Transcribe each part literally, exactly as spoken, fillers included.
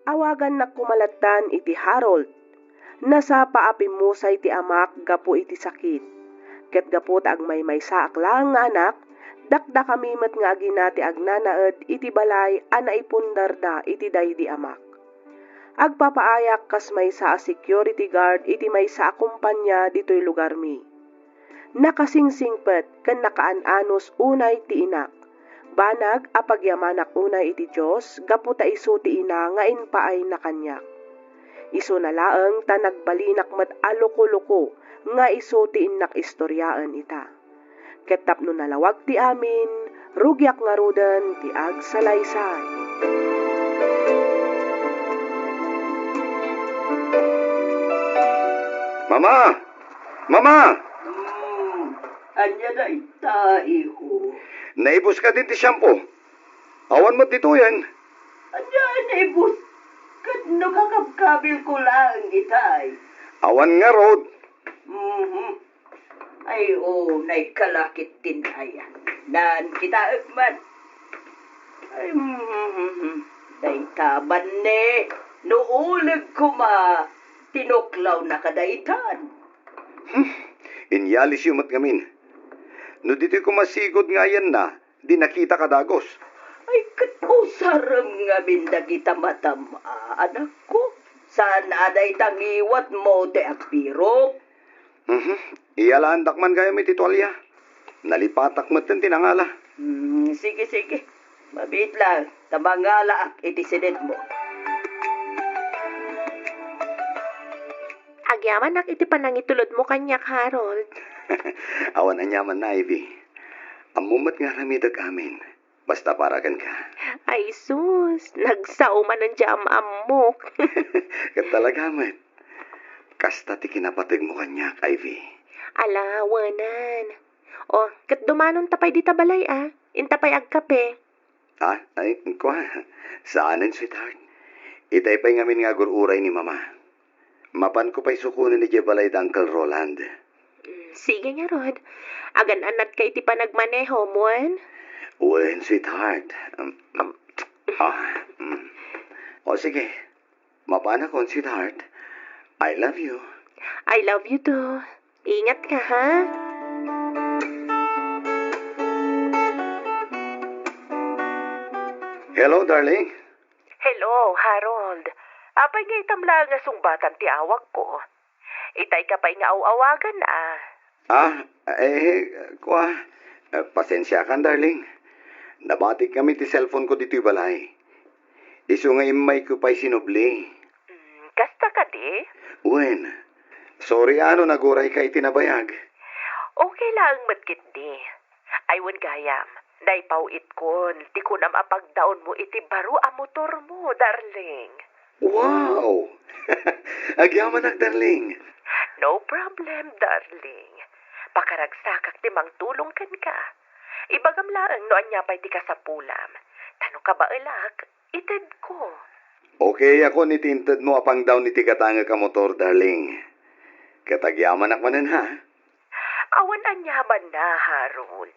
Awagannak koma lattan iti Harold. Nasapa a pimmusay ti amak gapu iti sakit. Ket gapu ta agmaymaysaak laeng nga anak, dakdakami met nga agina ti agnanaed iti balay a naipundarda iti daydi amak. Agpapaayak kas maysa a security guard iti maysa a kumpanya ditoy lugarmi. Nakasingsingpet ken nakaan-anus unay ti inak. Banag a pagyamanak unay iti Dios gapu ta isu ti ina nga impaayna kaniak. Isuna laeng ta nagbalinak met a loko-loko nga isu ti innak istoriaen ita. Ket tapno nalawag ti amin, rugiak ngaruden ti agsalaysay. Mama! Mama! Hmm, ania dayta, iho? Naibus ka din ti shampoo? Awan met ditoyen. Ania, naibus? Ket no kakabkabilko laeng itay? Awan ngarud. Mhm. Ay, o, naikalakit din aya. Naan kitaek man. Ay, mhm. Dayta banne, no uleg koma, tinuklawna kadaytan. Hmm, inyalisyo met ngamin. No ditoy koma sigud nga ayanna, di nakita ka dagus. Ay, ket usarem ngamin dagita matam-a, anakko. Saan a dayta ngiwatmo ti agbirok? Mhm. Iyalaandak man gayam iti tualia. Nalipatak metten ti nangala. Hmm, sige, sige. Mabiit lang, ta mangalaak iti sinedmo. Agyamanak iti panangitulodmo kaniak, Harold. Awan aniamanna, Ivy. Ammom met nga aramidek amin. Basta para kenka. Ay sus, nagsao manen ti am-ammok. Ket talaga met. Kasta ti kinapategmo kaniak, Ivy. Ala, awanan. O, ket dumanonta pay dita balay, a. Inta pay agkape. Ah, ay, kua. Saanen, sweetheart. Itay pay ngamin nga agur-uray ni Mama. Mapanko pay sukonen idiay balay da Uncle Roland. Mm, sige ngarud. Agan-annatka iti panagmanehom, wen? Wen, sweetheart. Um, um, ah, mm. O sige. Mapanakon, sweetheart. I love you. I love you too. Ingatka, ha? Hello, darling. Hello, Harold. Apay nga itam laeng nga sungbatan ti awagko? Itayka pay nga aw-awagan, a. Ah, eh, kua, eh, pasensiakan, darling. Nabatikami ti cellphone ko ditoy balay. Isu nga immayko pay sinubli. Mm, kasta kadi? Wen, sorry a no nagurayka iti nabayag. Okay laeng met ketdi. Ay, wen gayam, naipaw-itkon ti kunam a pagdaonmo iti baro a motormo, darling. Wow! Agyamanak, darling. No problem, darling. Pakaragsakak ti mangtulong kenka. Ibagam laeng no ania pay ti kasapulam. Ta no kabaelak, itedko. Okay akon iti intedmo a pangdaon iti gatangek a motor, darling. Ket agyamanak manen, ha? Awan aniamanna, Harold.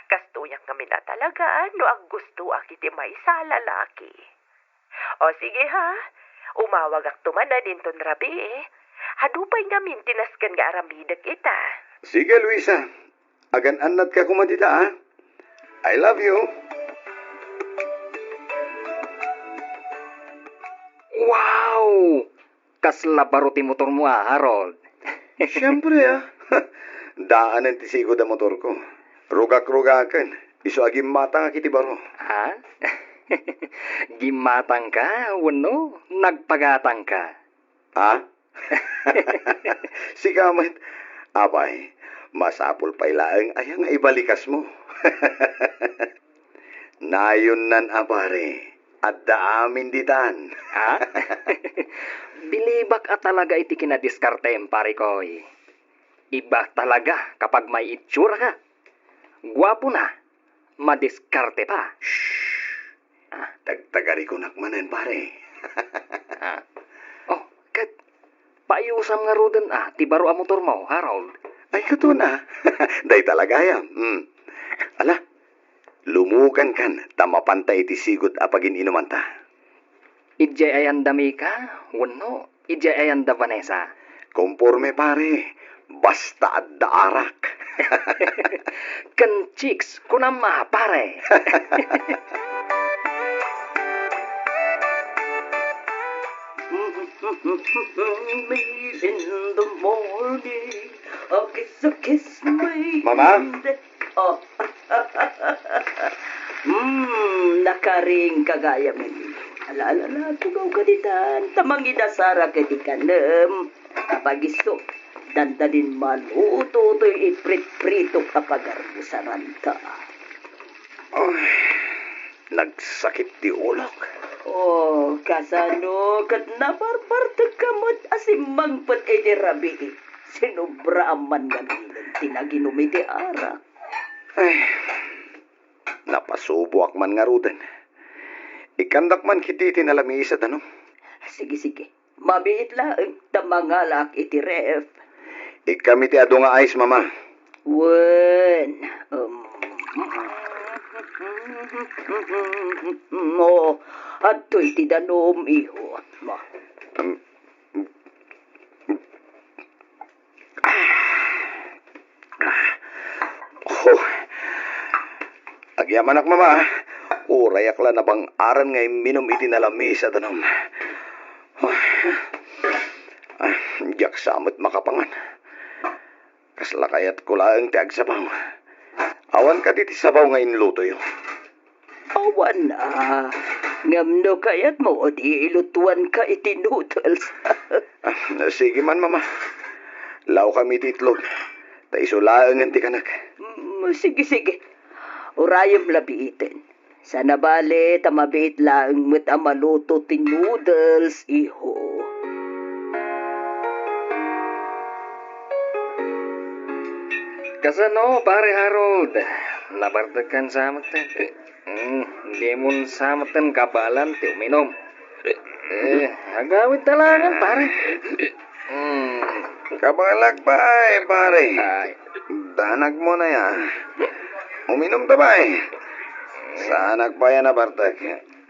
Kastoyak ngamin a talaga no aggustoak iti maysa a lalaki. O sige, ha, umawagakto manen inton rabii. Adu pay ngamin ti nasken nga aramidek ita. Sige, Luisa. Agan-annatka koma dita, a. I love you. Wow! Kasla baro ti motormo, a, Harold. Siempre, a. Daanen ti sigud a motorko. Rugak-rugaken. Isu a gimmatangak iti baro. Ha? Gimmatangka wenno nagpagatangka? Ha? Sika met. Apay, masapul pay laeng aya nga ibalikasmo. Nayonnan a pare, adda amin ditan. Ha? Bilibak a talaga iti kinadiskartem, pare koy. Iba talaga kapag may itsuraka. Guapo na, madiskarte pa. Shh! Ah. Tagtagarikonak manen, pare. Ah. Oh, ket paayusam ngaruden a ti baro a motormo, Harold. Ay, katon a. Dayta la gayam. Hmm. Ala, lumugankan ta mapanta iti sigud a pagin-inumanta. Idiay ayanda Mika, wenno idiay ayanda Vanessa? Komporme, pare. Basta adda arak. Ken chicks, kunam a, pare. Me in the morning, a kiss, a kiss me Mama? In the Oh. Hmm, nakaring ka gayam. Ala, ala, ala, tugaw ka ditan, ta mangidasarak iti kanem. Pagiso, dandanin maluto toy ipritpritok a pagarbusananta. Ay, nagsakit ti ulok. Oh, kasano ket nabarbartek ka met a simmangpet iti rabii? Sinubra a mannamilen ti naginum iti arak. Ay, napasuboak man ngaruden. Ikkandak man ketdi ti nalamiis a danum. Sige, sige. Mabiit laeng ta mangalaak iti ref. Ikkam iti adu nga ice, Mama. Wen, um, no, adtoy ti danum, iho. Um, Huh. Agyamanak, Mama. Urayak la nabang-aran nga imminum iti nalamiis a danum. Huh. Ah, diak sa met makapangan. Kasla kayatko laeng ti agsabaw. Awan kadi ti sabaw nga inlutoyo? Awan a. Ngem no kayatmo, di ilutuanka iti noodles. Ah, sige man, Mama. Lawkam iti itlog. Ta isu laengen ti kanek. Mm, sige, sige. Urayem la biiten. Sana bale, ta mabiit laeng met a maluto ti noodles, iho. Kasano, Pare Harold? Nabartek kan sa met? Hmm, dimon sa met kabaelan ti uminum. Eh, agawid ta laengen, pare. Hmm. Kabaelak pay, pare. Ay. Danagmo na ya. Uminum ta pay. Saanak pay a nabartek.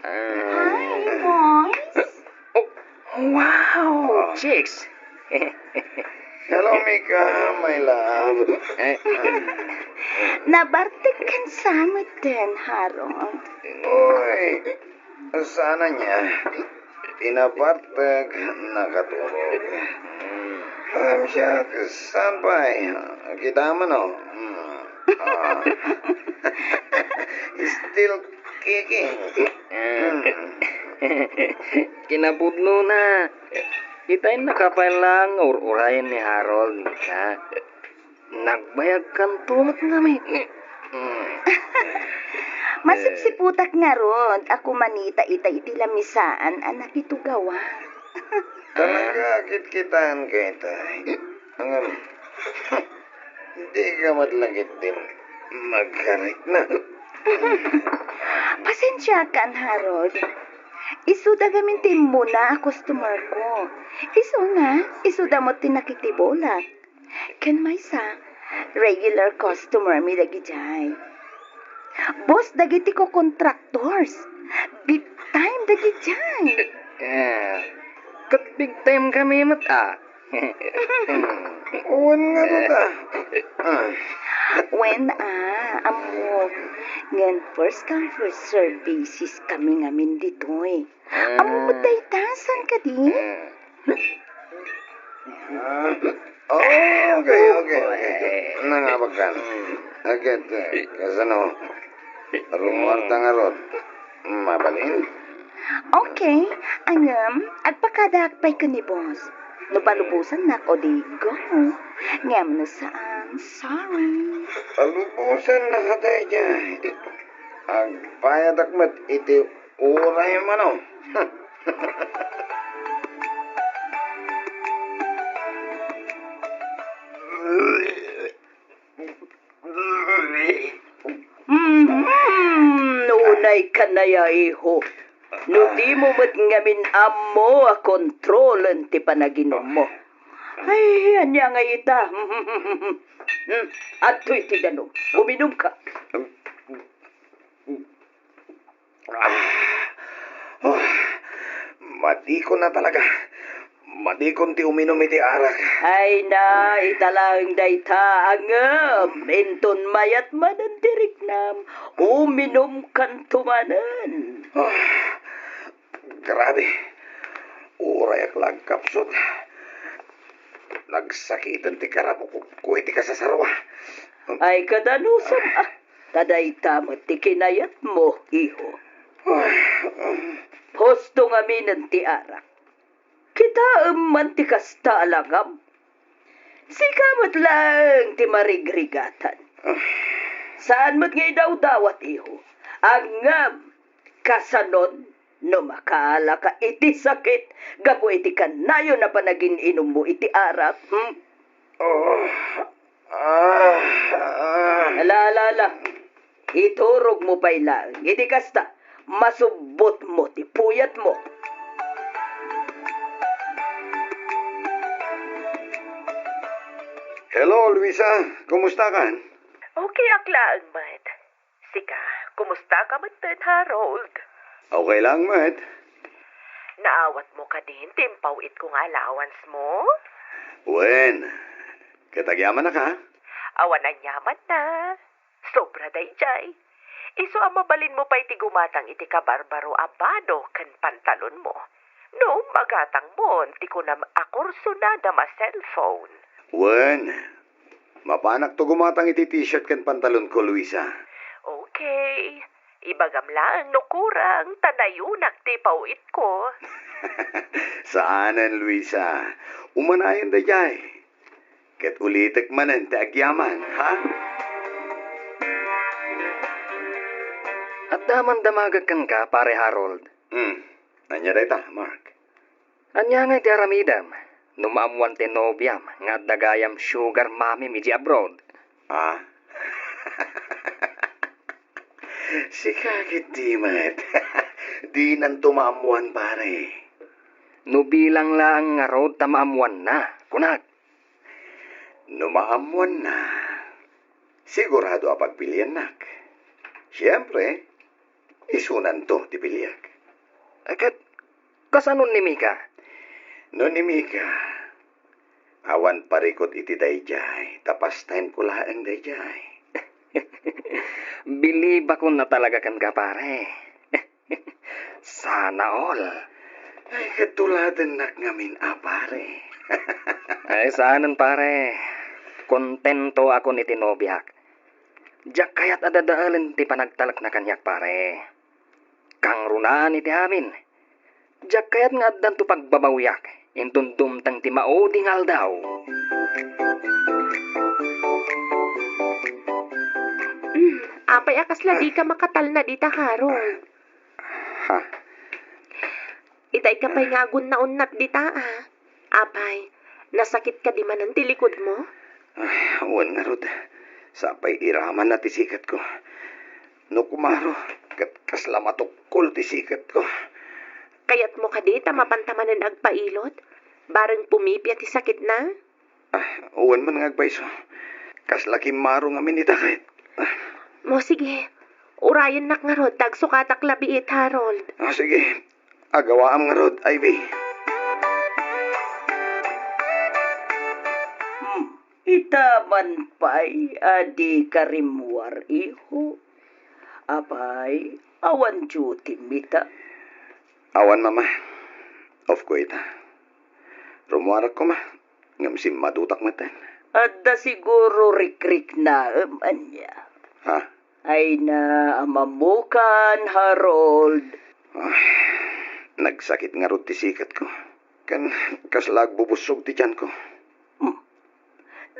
Ah. Hi, boys. Oh, wow, chicks. Hello, Mika, my love. Eh. Nabartek kan sa met, Harold. Uy, saan ania? Ti nabartek, nakaturog. Ay, siak, saan pay? Kita man, oh. Hmm. Ah. Still kicking. Hmm. Kinapudnona. Itay nakapain laeng nga ur-urayen ni Harold, Mika. Nagbayagkanto met ngamin. Mm. Masipsiputak ngarud a kumanita ita iti lamisaan a nakitugawa. Talaga, kitkitaan ka ita. Ngem, di ka met la ketdi magkarikna. Pasensiakan, Harold. Isuda ngamin ti immuna a customer ko. Isu nga, isuda met ti nakitibulak. Ken maysa, regular customer mi dagidiay. Boss dagiti co-contractors. Big time dagidiay. Eh, ket big time kami met, ah. Wen ngarud, ah. Ah. Wen, ah, ammok. Ngem first come, first serve basis kami ngamin ditoy. Ammok dayta, saan kadi? Ah. Oh, okay, okay, okay. Nangabagkan. Agad, eh, kasano? Rumuarta ngarud. Mabalin? Okay, ngem, agpakadaak pay ken ni boss. No palubosannak, o di go. Ngem no saan, sorry. Palubosannak daydiay. Agbayadak met iti uray mano. Hmm, unay ka na ya, iho. No dimo met ngamin ammo a kontrolen ti panaginummo. Ay, ania ngay ita? Hmm, adtoy ti danum. Uminum ka. Ah. Oh. Madikon a talaga. Madikon ti uminum iti arak. Ay na, ita laeng dayta, ngem inton mayat manen ti riknam, uminumkanto manen. Ah, grabe. Urayak la agkapsut. Nagsakiten ti karabukko iti kasasarua. Ay, kadanusom, ah, ta dayta met ti kinayatmo, iho. Ah, um. Husto ngamin ti arak. Kitaem man ti kasta a langam. Sika met laeng ti marigrigatan. Saan met nga idawdawat, iho. Ngem, kasanon no makaalaka iti sakit gapu iti kanayon a panagin-inummo iti arak, hmm? Oh, ah, ah. Ala, ala, ala. Iturogmo pay laeng. Idi kasta, masubbotmo ti puyatmo. Hello, Luisa. Kumusta kan? Okay ak laeng met. Sika, kumusta ka metten, Harold? Okay lang met. Naawatmo kadin ti impaw-itko nga allowance mo? Wen, ket agyamannak. Awan aniamanna. Sobra daydiay. Isu a mabalinmo pay ti gumatang iti kabarbaro a bado ken pantalonmo. No, magatangmon ti kunam a kursunada a cellphone. Wen, mapanakto gumatang iti t-shirt ken pantalonko, Luisa. Okay. Ibagam laeng no kurang, ta nayunak ti paw-itko. Saanen, Luisa. Umanayon daydiay. Ket ulitek manen ti agyaman, ha? Adda man damagek kenka, Pare Harold. Hmm. Ania dayta, Mark? Ania ngay ti aramidem no maammuan ti nobiam nga adda gayam sugar mommy-m idiay abroad? Ah? Sika ketdi met. Dinanto maammuan, pare. No bilang laeng ngarud ta maammuanna, kunak. No maammuanna, sigurado a pagpiliannak. Siempre, isunanto ti piliek. Eh, ket kasano ni Mika? No ni Mika, awan parikut iti daydiay, ta pastime-ko laeng daydiay. Bilibakon a talaga kenka, pare. Sana all. Ay, katuladennak ngamin a, pare. Ay, saanen, pare. Kontento akon iti nobiak. Diak kayat a dadaelen ti panagtalekna kaniak, pare. Kangrunaan iti amin. Diak kayat nga addanto pagbabawiak inton dumteng ti maudi nga aldaw. Hmm, apay a kasla dika makatalna dita, Harold? Ha? Itay ka pay nga agunnaonnat dita, a. Apay, nasakit kadi manen ti likudmo? Ay, wen ngarud. Sapay iramanna ti siketko. No kumaro, ket kasla matukkol ti siketko. Kayatmo kadi ta mapanta manen agpailot? Bareng pumipia ti sakitna? Ah, wen man nga agpayso. Kasla kimmaro ngamin ita ket. Mo, sige. Urayennak ngarud ta agsukatak labiit, Harold. Ah, sige. Agawaam ngarud, Ivy. Hmm, ita man pay a dika rimmuar, iho. Apay, awan duty-m ita? Awan, Mama. Off-ko ita. Rummuarak koma. Ngem simmadutak metten. Adda siguro rikriknaem ania. Ha? Ay na, amamukan, Harold. Ay, nagsakit ngarud ti siketko. Ken kasla agbubussog ti tianko. Hmm.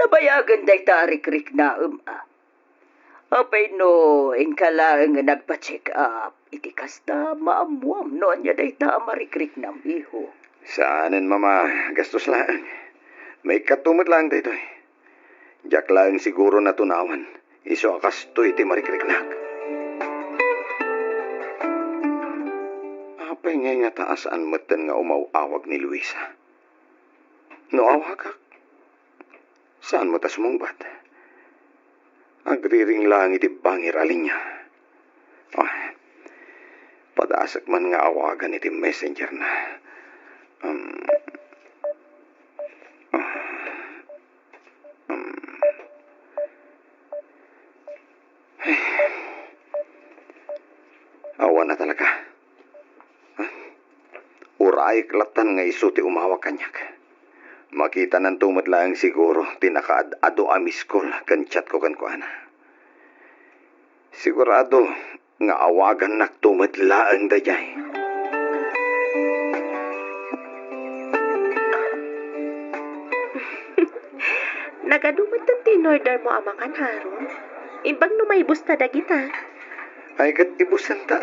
Nabayagen dayta a rikriknaem, a. Apay no inka laeng nga nagpa-check up, iti kasta, maammuam no ania dayta a marikriknam, iho. Saanen, Mama, gastos laeng. Maikkato met laeng daytoy. Diak laeng siguro natunawan, isu a kastoy ti marikriknak. Apay ngay ngata a saan metten nga umaw-awag ni Luisa? No awagak, saan met a sumungbat? Agriring laeng iti bangir a linia. Ah, padasek man nga awagan iti messenger-na. Um, um, um. Ay. Awan a talaga. Urayek lattan nga isu ti umawag kaniak. Makitananto met laeng siguro ti nakaad-ado a miss call ken chatko kenkuana. Sigurado nga awagannakto met laeng daydiay. Nagadu met ti in-order mo a makan, Harold. Imbag no maibusta dagita. Ay, ket ibusanta.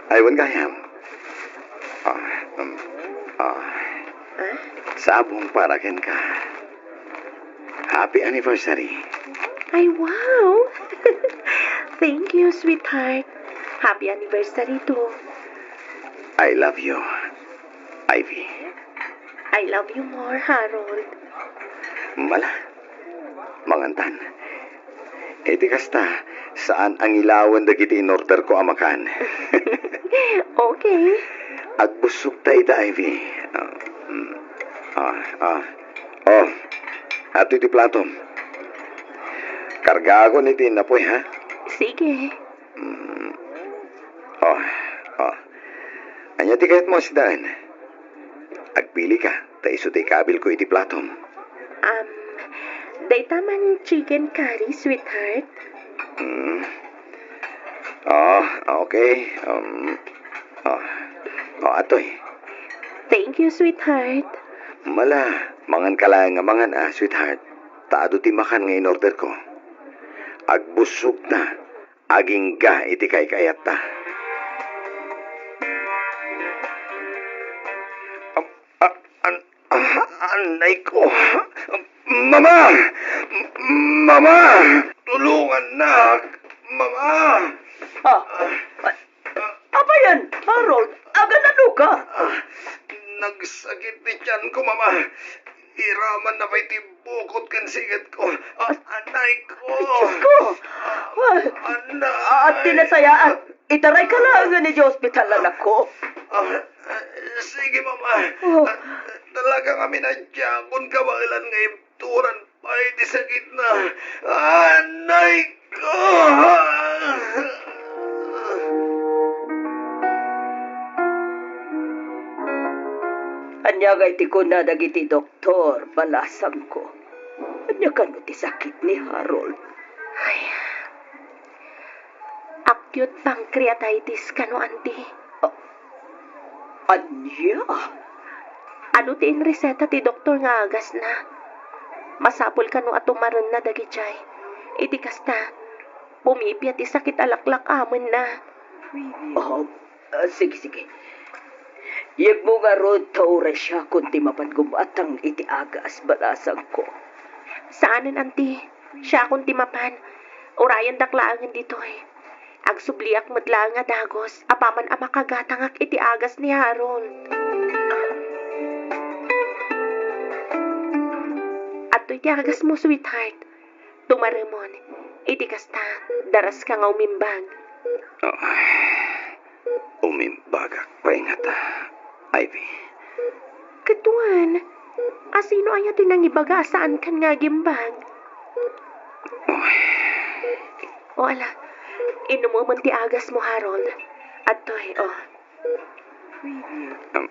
Ay, wen gayam. Ah, um, ah. Ah? Sabong para kenka. Happy anniversary. Ay, wow! Thank you, sweetheart. Happy anniversary too. I love you, Ivy. I love you more, Harold. Mala, mangantan. Iti kasta, saan a ngilawen dagiti in-order ko a makan. Okay. Agbussogta ita, Ivy. Ah, mm. Ah, ah. Oh, adtoy ti platom. Kargaakon iti innapoy, ha? Sige. Mm. Oh, oh. Ania ti kayatmo a sidaen? Agpilika, ta isu ti ikabilko iti platom. Um, dayta man chicken curry, sweetheart. Mm. Oh, okay. Um, oh. Oh, atoy. Thank you, sweetheart. Mala, mangan ka laeng nga mangan, ah, sweetheart. Ta adu ti makan nga in-order ko. Agbussogta. Agingga iti kaykaayatta. Am-, a-, an-, a-, anay ko. Mama! Mama! Tulungannak! Mama! Ah, a-, apa yan, Harold? Aganano ka? Ah, nagsakit ti tiyan ko, Mama. Iramanna pay ti bukot ken sigetko. Ah, anay ko. Ay, Diyos ko! Ah, ah, anay. Ah, ti nasayaat. Itarayka laengen idiay ospital, anakko. Ah, sige, Mama. Oh. Ah, talaga nga minadyagon kabaelan nga ibturan pay ti sakitna. Anay ko! Ania ngay ti kuna dagiti doktor, balasangko? Ania kano ti sakit ni Harold? Ay, acute pancreatitis kano, Auntie. A-, ania? Adu ti inreseta ti doktor nga agasna? Masapul kano a tumarenna dagidiay. Iti kasta, pumipia ti sakit a laklak-amenna. Ah, ah, sige, sige. Yegmo ngarud ta uray siakon ti mapan gumatang iti agas, balasangko. Saanen, Auntie. Siakon ti mapan. Urayendak laengen ditoy. Agsubliak met laeng a dagus apaman a makagatangak iti agas ni Harold. Adtoy ti agasmo, sweetheart. Tumaremon. Iti kasta, daraska nga umimbag. Ay, umimbagak pay ngata, Ivy. Ket wen, a sino aya ti nangibaga a saankan nga agimbag? Ay. O ala, inumemon ti agasmo, Harold. Adtoy, o. Um,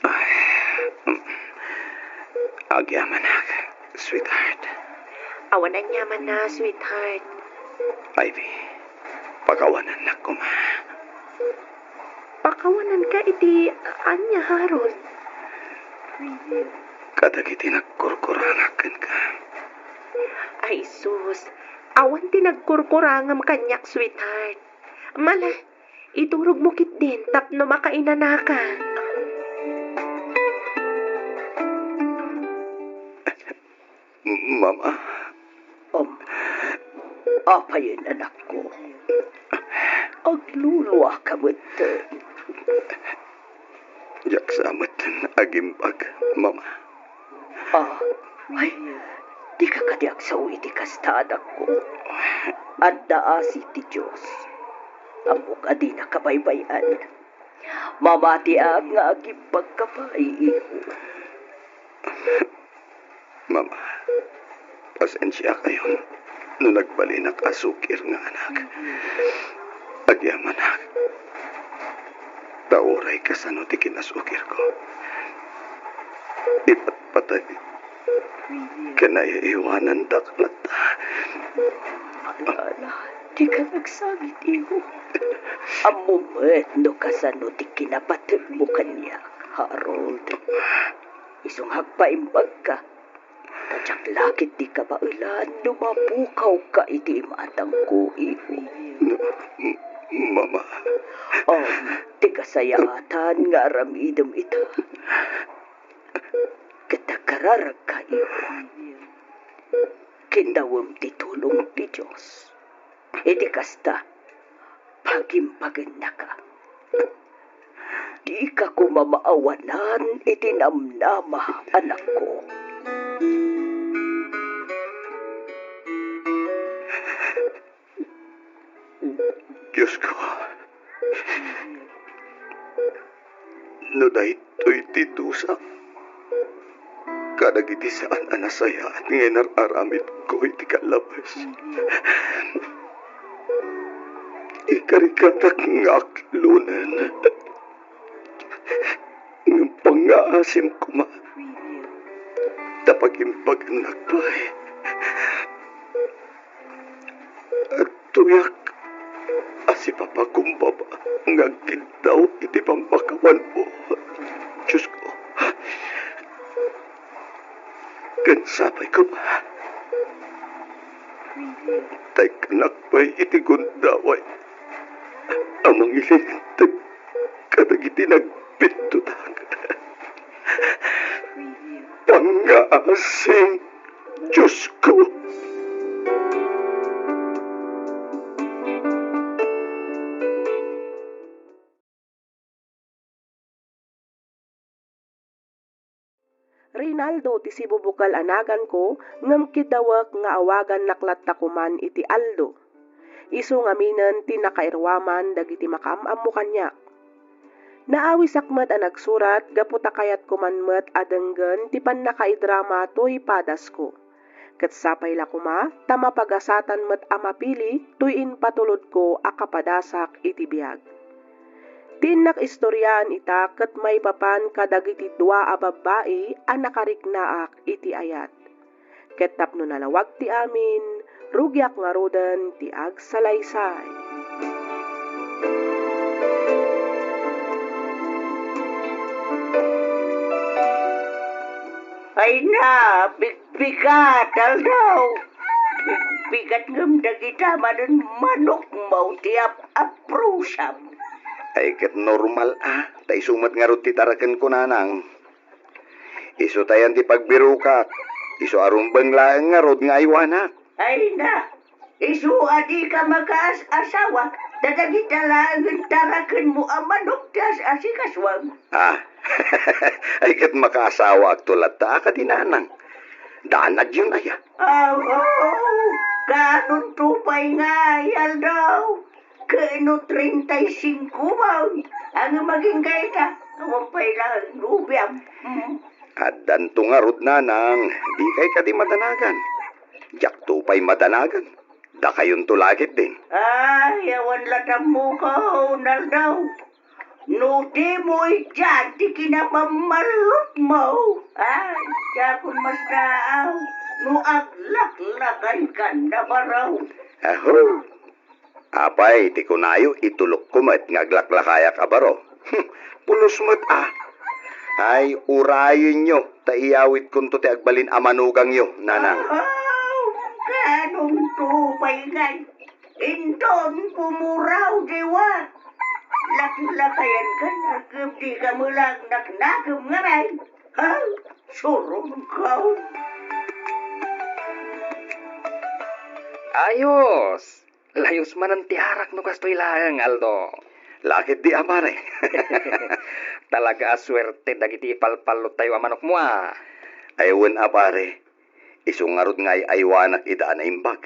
Ay, mm. Agyamanak, sweetheart. Awan aniamanna, sweetheart. Ivy, pakawanannak koma. Pakawananka iti ania, Harold? Kadagiti nagkurkurangak kenka. Ay, sus. Awan ti nagkurkurangam kaniak, sweetheart. Mala, iturogmo ketdin tapno makainanaka. Mama. Um, apayen, anakko? Agluluaka met. Diak sa met agimbag, Mama. Ah, ay, dika kadi agsao iti kasta, anakko. Adda asi ti Dios. Ammok a dinaka baybay-an. Mamatiak nga agimbagka pay, iho. Mama, pasensiakayon no nagbalinak a sukir nga anak. Agyamanak, ta uray kasano ti kinasukirko, ipatpatay ken naiiwanandak latta. Ala, dika nagsangit, iho. Ammom met no kasano ti kinapategmo kaniak, Harold. Isu nga agpaimbagka, ta diak la ketdi kabaelan no mapukawka iti imatangko, iho. Mama. Awan ti kasayaatan nga aramidem ita. Ket agkararagka, iho. Kiddawem ti tulong ti Dios. Iti kasta, pagimbagennaka. Dika koma maawanan iti namnama, anakko. Diosko, no daytoy ti dusak kadagiti saan a nasayaat nga inar-aramidko iti kallabes, ikarigatak nga aklonen ngem pangngaasim koma ta pagimbagennak pay. Adtoyak a sipapakumbaba nga agkiddaw iti pammakawanmo, Diosko. Ken sapay koma ta ikkanak pay iti gundaway a mangilinteg kadagiti nagbittotak. Pangngaasim, Diosko. Reynaldo ti sibubukel a naganko, ngem kiddawek nga awagannak latta koman iti Aldo. Isu ngaminen ti nakairuaman dagiti makaam-ammo kaniak. Naawisak met a nagsurat gapu ta kayatko man met a denggen ti pannakaidrama toy padasko. Ket sapay la koma ta mapagasatan met a mapili toy impatulodko a kapadasak iti biag. Ti innak istoriaan ita ket maipapan kadagiti dua a babbai a nakariknaak iti ayat. Ket tapno nalawag ti amin, rugiak ngaruden ti agsalaysay. Ay na, pikpikat, Aldo! Pikpikat ngem dagita manen manokmo ti ap-aprusam. Ay, ket normal a, ta isu met ngarud ti tarakenko, nanang. Isu tayan ti pagbirokak. Isu a rumbeng laeng ngarud nga aywanak. Ay na, isu a dika makaas-asawa, ta dagita laengen tarakenmo a manok ti as-asikasuam. Ah, ay ket makaasawaakto latta a kadi nanang. Danagyon aya. Aw, aw, kaanonto pay ngay, Aldo? Ket no treinta y cinco man, ania maginggayta? Awan pay laeng nobiam. Hmm. Addanto ngarud, nanang, dikay kadi madanagan. Diakto pay madanagan. Dakayonto la ketdin. Ay, awan la tammuko, Aldo. No dimo idian ti kinamamallotmo, ay, diakon masdaaw no aglaklakaykan a baro. Aho. Apay ti kunayo, itulokko met nga aglaklakayak a baro? Pulos met a. Ay, urayenyo ta iyawidkonto ti agbalin a manugangyo, nanang. Aw, kaanonto pay ngay? Inton pumuraw diwa, laklakayankan, agem dika met la naknakemka ngay. Ha? Surongkaw. Ayos! Layos manen ti arak no kastoy laeng, Aldo. Laketdi a, pare. Talaga a suerte dagiti ipalpallottayo a manokmo a. Ay wen a, pare. Isu ngarud nga ay-aywanak ida a naimbag.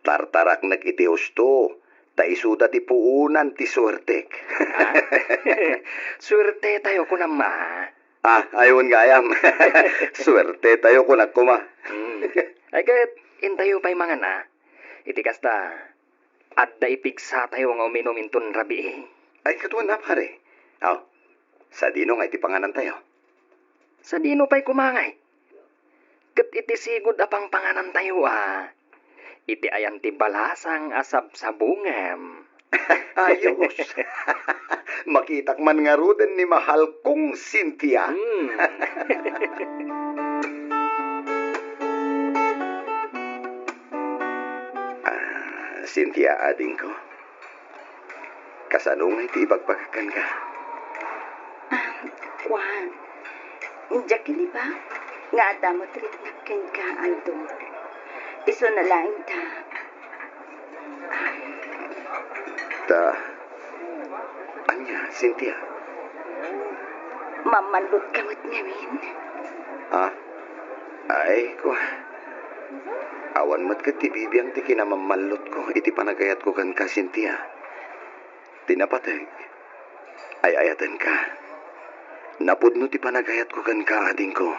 Tartaraknek iti husto, Ta isuda ti puonan ti suertek. Ah? Suertetayo, kunam, a. Ah, ay, wen gayam. Suertetayo, kunak koma. Hmm. Ay, ket intayo pay mangan, a. Iti kasta, adda ipigsatayo nga uminum inton rabii. Ay, ket wen a, pare. Aw, sadino nga iti panganantayo? Sadino pay koma ngay? Ket iti sigud a pangpanganantayo a, iti ayan ti balasang a sabsabungem. Ayos. Makitak man ngaruden ni mahal kong Cynthia. Hmm. Ah, Cynthia, adingko. Kasano ngay ti ibagbagak kenka? Ah, kuan. Diak iniba nga adda met riknak kenka, Aldo. Isuna laeng ta. Ta, ania, Cynthia? Mammallutka met ngamin? Ha? Ay, kua. Awan met ket ti bibiang ti kinamammallutko iti panagayatko kenka, Cynthia. Ti napateg, ay-ayatenka. Napudno ti panagayatko kenka, adingko.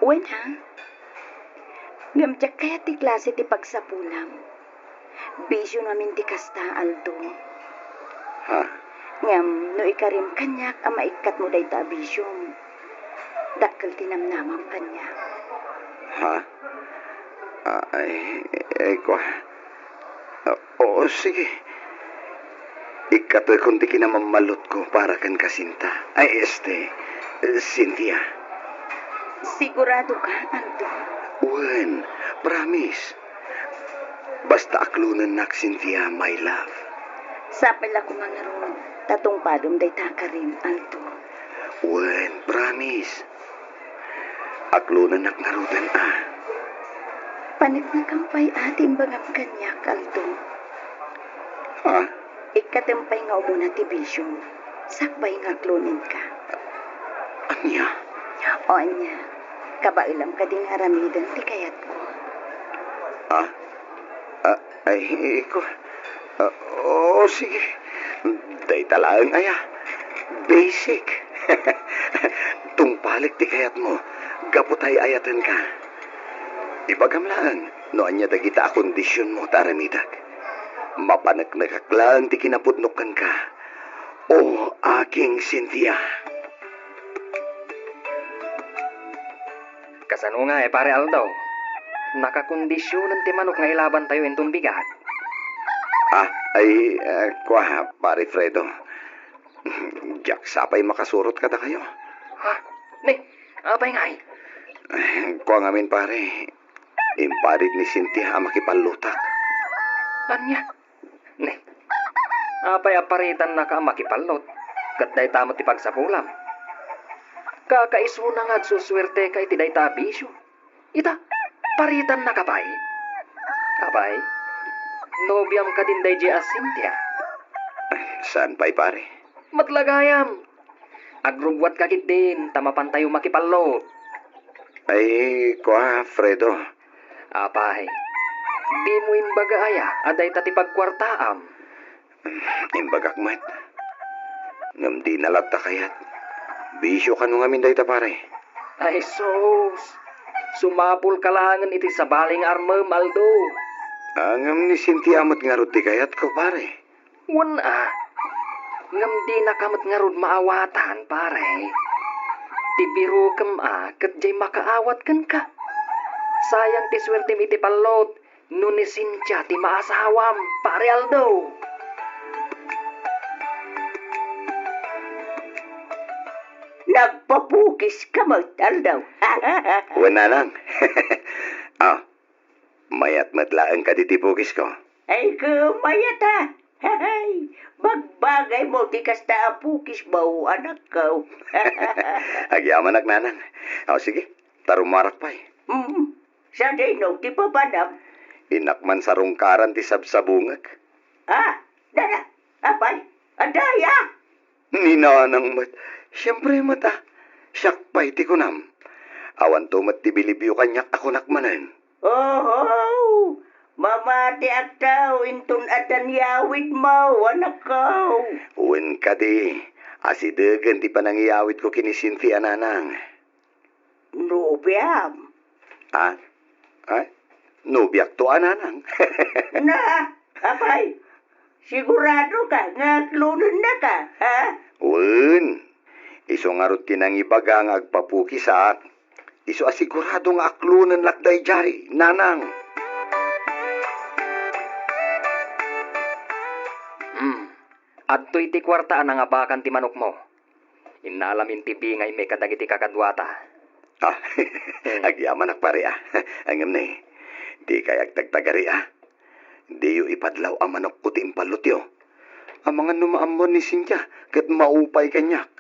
Wen a. Ngem diak kayat ti klase ti pagsapulam. Bisio ngamin ti kasta, Aldo. Ha? Ngem no ikarim kaniak a maikkatmo dayta a bisiom, dakkel ti namnamam kaniak. Ha? Ah, ay, ay, kua. Ah, oo, sige. Ikkatekon ti kinamammallutko para kenka, Cinta. Ay, este, Cynthia. Sigurado ka, Aldo? Wen, promise. Basta aklonennak, Cynthia, my love. Sapay la koma ngarud, ta tungpalem dayta a karim, Aldo. Wen, promise. Aklonennak ngaruden a. Paneknekam pay a ti imbagam kaniak, Aldo. Ha? Ikkatem pay nga umuna ti bisiom, sakbay nga aklonenka. Ania? O ania, kabaelam kadi nga aramiden ti kayatko? Ha? Ah, ay, iko. Ah, oo, sige. Dayta laeng aya. Basic. Tungpalek ti kayatmo gapu ta ay-ayatenka. Ibagam laeng no ania dagita a kondisionmo ta aramidek. Mapaneknekak laeng ti kinapudnok kenka. O, aking Cynthia. Kasano ngay, Pare Aldo? Nakakondisionen ti manok nga ilabantayo inton bigat. Ah, ay, ah, kua, Pare Fredo. Diak sapay makasurot kadakayo. Ha? Ni, apay ngay? Kua ngamin, pare. Imparit ni Cynthia a makipallotak. Ania? Ne, apay a paritannaka a makipallot? Ket dayta met ti pagsapulam. Kakaisuna nga agsusuerteka iti dayta a bisio. Ita, paritannaka pay? Apay, nobiam kadin daydiay a Cynthia? Saan pay, pare? Met la gayam. Agrubbuatka ketdin ta mapantayo makipallot. Ay, kua, Fredo. Apay, dimo imbaga aya a dayta ti pagkuartaam? Imbagak met. Ngem dina latta kayat. Bisio kano ngamin dayta, pare? Ay, sus! Sumapulka laengen iti sabali nga armem, Aldo. Ah, ngem ni Cynthia met ngarud ti kayatko, pare. Wen a, ngem dinaka met ngarud maawatan, pare. Ti birokem a ket diay makaawat kenka. Sayang ti suertem iti pallot no ni Cynthia ti maasawam, Pare Aldo. Nagpapukiska met, Aldo. Wen, nanang. Ah, mayat met laeng kadi ti pukisko? Ay, ket mayat a. Hay, bagbagaymo ti kasta a pukismo, anakko. Agyamanak, nanang. O, sige, ta rummuarak pay. Mm, sadino ti papanam? Innak man sarungkaran ti sabsabungek. Ah, dada, apay, adda aya? Ni nanang met, siempre met a, siak pay ti kunam. Awanto met ti bilibyo kaniak a kunak manen. Oho! Mamatiak ta, inton addan yawidmo, anakko. Wen kadi, asidegen ti panangiyawidko ken ni Cynthia, nanang. Nobiam? Ha? Ay, nobiakto a, nanang. Na, apay, siguradoka nga aklonennaka, ha? Wen, isu ngarud ti nangibaga nga agpapukisak. Isu a sigurado nga aklonennak daydiay, nanang. Hmm. Adtoy ti kuarta a nangabakan ti manokmo. Innalamin ti bingaymi kadagiti kakaduata. Ah, agyamanak, pare, ah. Ngem ne, dikay agtagtagari, ah. Diyo ipadlaw a manokko ti impallotyo. Amangan no maammon ni Cynthia ket maupay kaniak.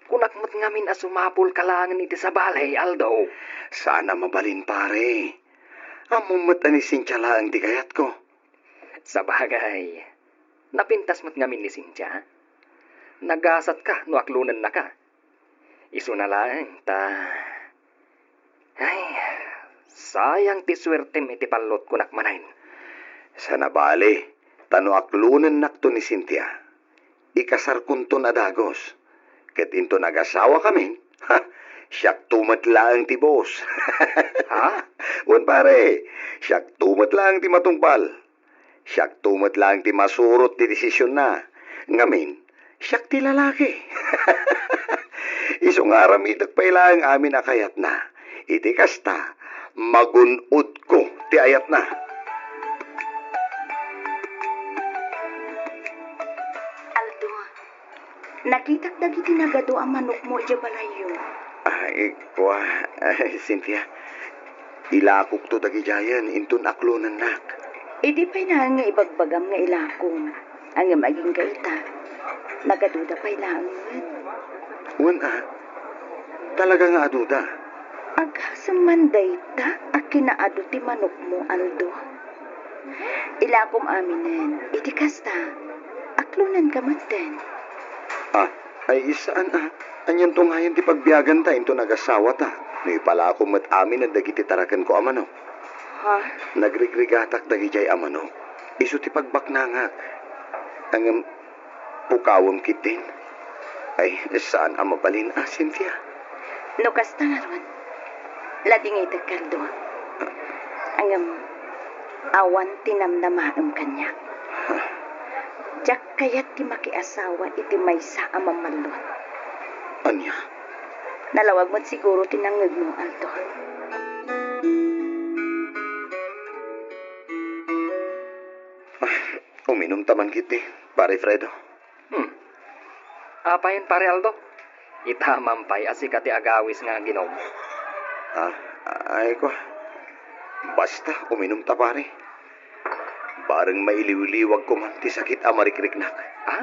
Kunak met ngamin a sumapulka laengen iti sabali, Aldo. Saan a mabalin, pare. Ammom met a ni Cynthia laeng ti kayatko. Sabagay, napintas met ngamin ni Cynthia. Nagasatka no aklonennaka. Isuna laeng ta, ay, sayang ti suertem iti pallotko, kunak manen. Saan a bale, ta no aklonennakto ni Cynthia, ikasarkonton a dagus. Ket inton agasawakamin, ha, siakto met laeng ti boss. Ha? Wen, pare, siakto met laeng ti matungpal. Siakto met laeng ti masurot ti desisionna. Ngamin, siak ti lalaki. Isu nga aramidek pay laeng amin a kayatna. Iti kasta, magun-odko ti ayatna. Aldo, nakitak dagiti nagadu a manokmo idiay balayyo. Ay, kua, ay, Cynthia, ilakokto dagidiayen inton aklonennak. Idi pay laeng nga ibagbagam nga ilakom, ngem agingga ita, nagaduda pay laeng met. Wen a, talaga nga aduda. Agasem man dayta a kinaadu ti manokmo, Aldo. Ilakom aminen, iti kasta, aklonenka metten. Ah, ay, saan a. Anianto ngayen ti pagbiaganta inton agasawata no ipalakom met aminen dagiti tarakenko a manok? Ha? Nagrigrigatak dagidiay a manok. Isu ti pagbaknangak. Ngem, pukawem ketdin. Ay, saan a mabalin a, Cynthia. No kasta ngarud, ladingitek, Aldo. Ngem, awan ti namnamaem kaniak. Diak kayat ti makiasawa iti maysa a mammallot. Ania? Nalawag met siguro ti nangngegmo, Aldo. Ah, uminumta man ketdi, Pare Fredo. Hmm. Apayen, Pare Aldo? Ita man pay a sika ti agawis nga aginom. Ah, ay ko. Basta, uminumta, pare. Bareng mailiwliwag ko man ti sakit a marikriknak. Ha?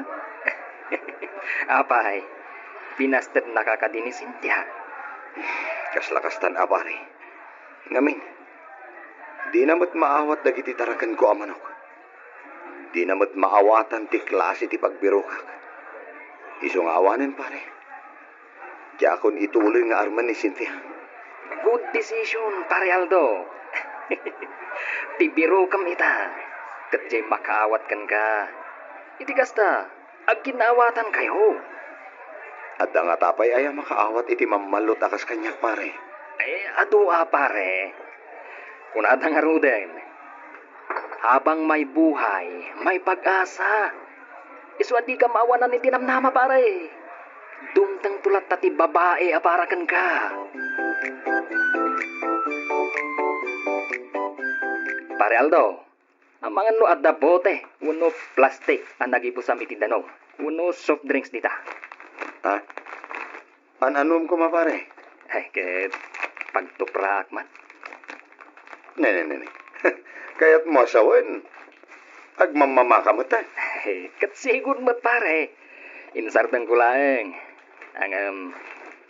Apay, pinastednaka kadi ni Cynthia? Kasla kastan a, pare. Ngamin, dina met maawat dagiti tarakenko a manok. Dina met maawatan ti klase ti pagbirokak. Isu nga awanen, pare. Diakon ituloy nga armen ni Cynthia. Good decision, Pare Aldo. Ti birokem ita, ket diay makaawat kenka. Iti kasta, agkinnaawatankayo. Adda ngata pay aya makaawat iti mammallot a kas kaniak, pare? Eh, adu a, pare. Kunada ngaruden, habang may buhay, may pag-asa. Isu a dika maawanan iti namnama, pare. Dumtengto latta ti babai a para kenka. Pare Aldo, amangan no adda bote wenno plastik a nagibusam iti danum wenno soft drinks dita. Ha? An-anuem koma, pare? Ay, ket pagtupraak man. Ne, ne, ne, ne. Kayatmo a sawen, agmammamaka met, a? Ay, ket sigud met, pare. Insardengko laeng. Ngem,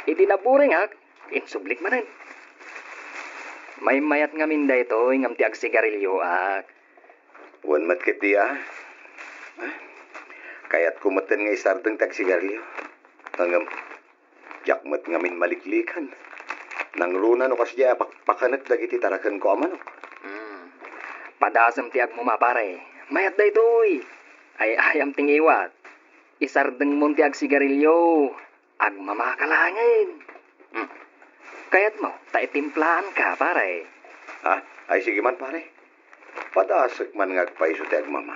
idi naburingak, insublik manen. Maymayat ngamin daytoy ngem ti agsigarilioak. Wen met ketdi, a. Kayatko metten nga isardeng ti agsigarilio. Ngem, diak met ngamin maliklikan. Nangruna no kasdiay a pakpakanek dagiti tarakenko a manok. Hmm. Padasem ti agmuma, pare. Mayat daytoy. Ay-ayam ti ngiwat. Isardengmon ti agsigarilyo. Agmamaka laengen. Hmm. Kayatmo ta itimplaan ka, pare? Ah, ay sige man, pare. Padasek man nga agpayso ti agmama.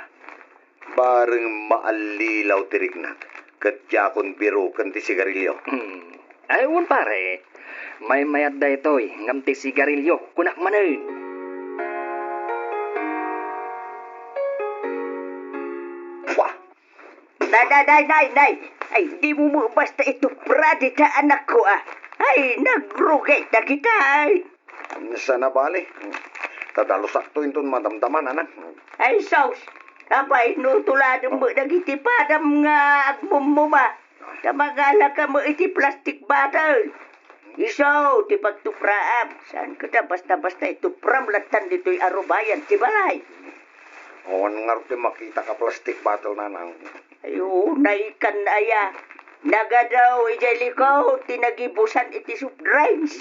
Bareng maallilaw ti riknak, ket diakon biroken ti sigarilyo. Hmm. Ay, wen, pare. Maymayat daytoy, ngem ti sigarilyo, kunak manen. Pua! Nay, nay, nay, nay, nay. Ay, dimo met basta itupra dita anakko, ah. Ay, nagrugay dagita, ay. Saan a bale? Ta dalusakto inton madamdama, nanang. Ay, sus. Apay, no tuladem met dagiti padam nga agmummuma. Ta magalaka met iti plastic bottle. Isu ti pagtupraam. Saan kadi a basta-basta itupram lattan ditoy a rubayan ti balay. Awan ngarud ti makitak a plastic bottle, nanang. Ay, unay kan aya. Nagadaw idiay likod ti nagibusan iti soft drinks.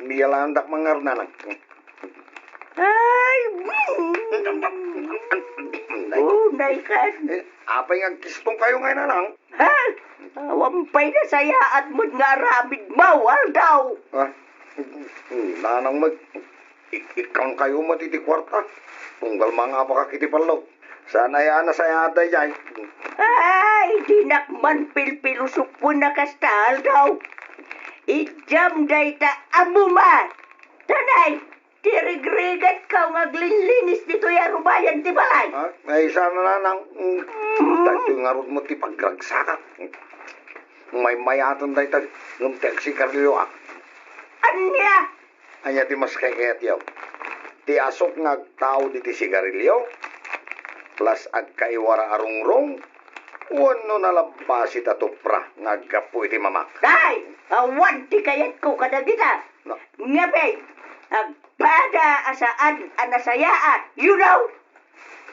Bialaandak man ngarud, nanang. Ay, mm. Unay kan. Eh, apay nga agkistongkayo ngay, nanang? Ha? Awan pay nasayaat met nga aramidmo, Aldo. Ah, nanang met, ik-, ikkankayo met iti kuarta. Tunggal mangabakak iti pallot. Saan aya a nasayaat daydiay? Ay, dinak man pilpilosopoen a kasta, Aldo. Idiam dayta a muma. Tanay, ti rigrigatko nga aglinlinis ditoy a rubayan ti balay. Ah, ay, saan a, nanang. Mm. Daytoy ngarud met ti pagragsakak. Maymayaten dayta, ngem ti agsigarilyo, ah. Ania? Ania ti mas kaykayatyo? Ti asuk nga agtaud iti sigarilyo, plus agkaiwara a rungrong, wenno nalabbasi ta tupra nga aggapu iti mamak? Ay, awan ti kayatko kadagita. Na- Ngem, agpada a saan a nasayaat, you know?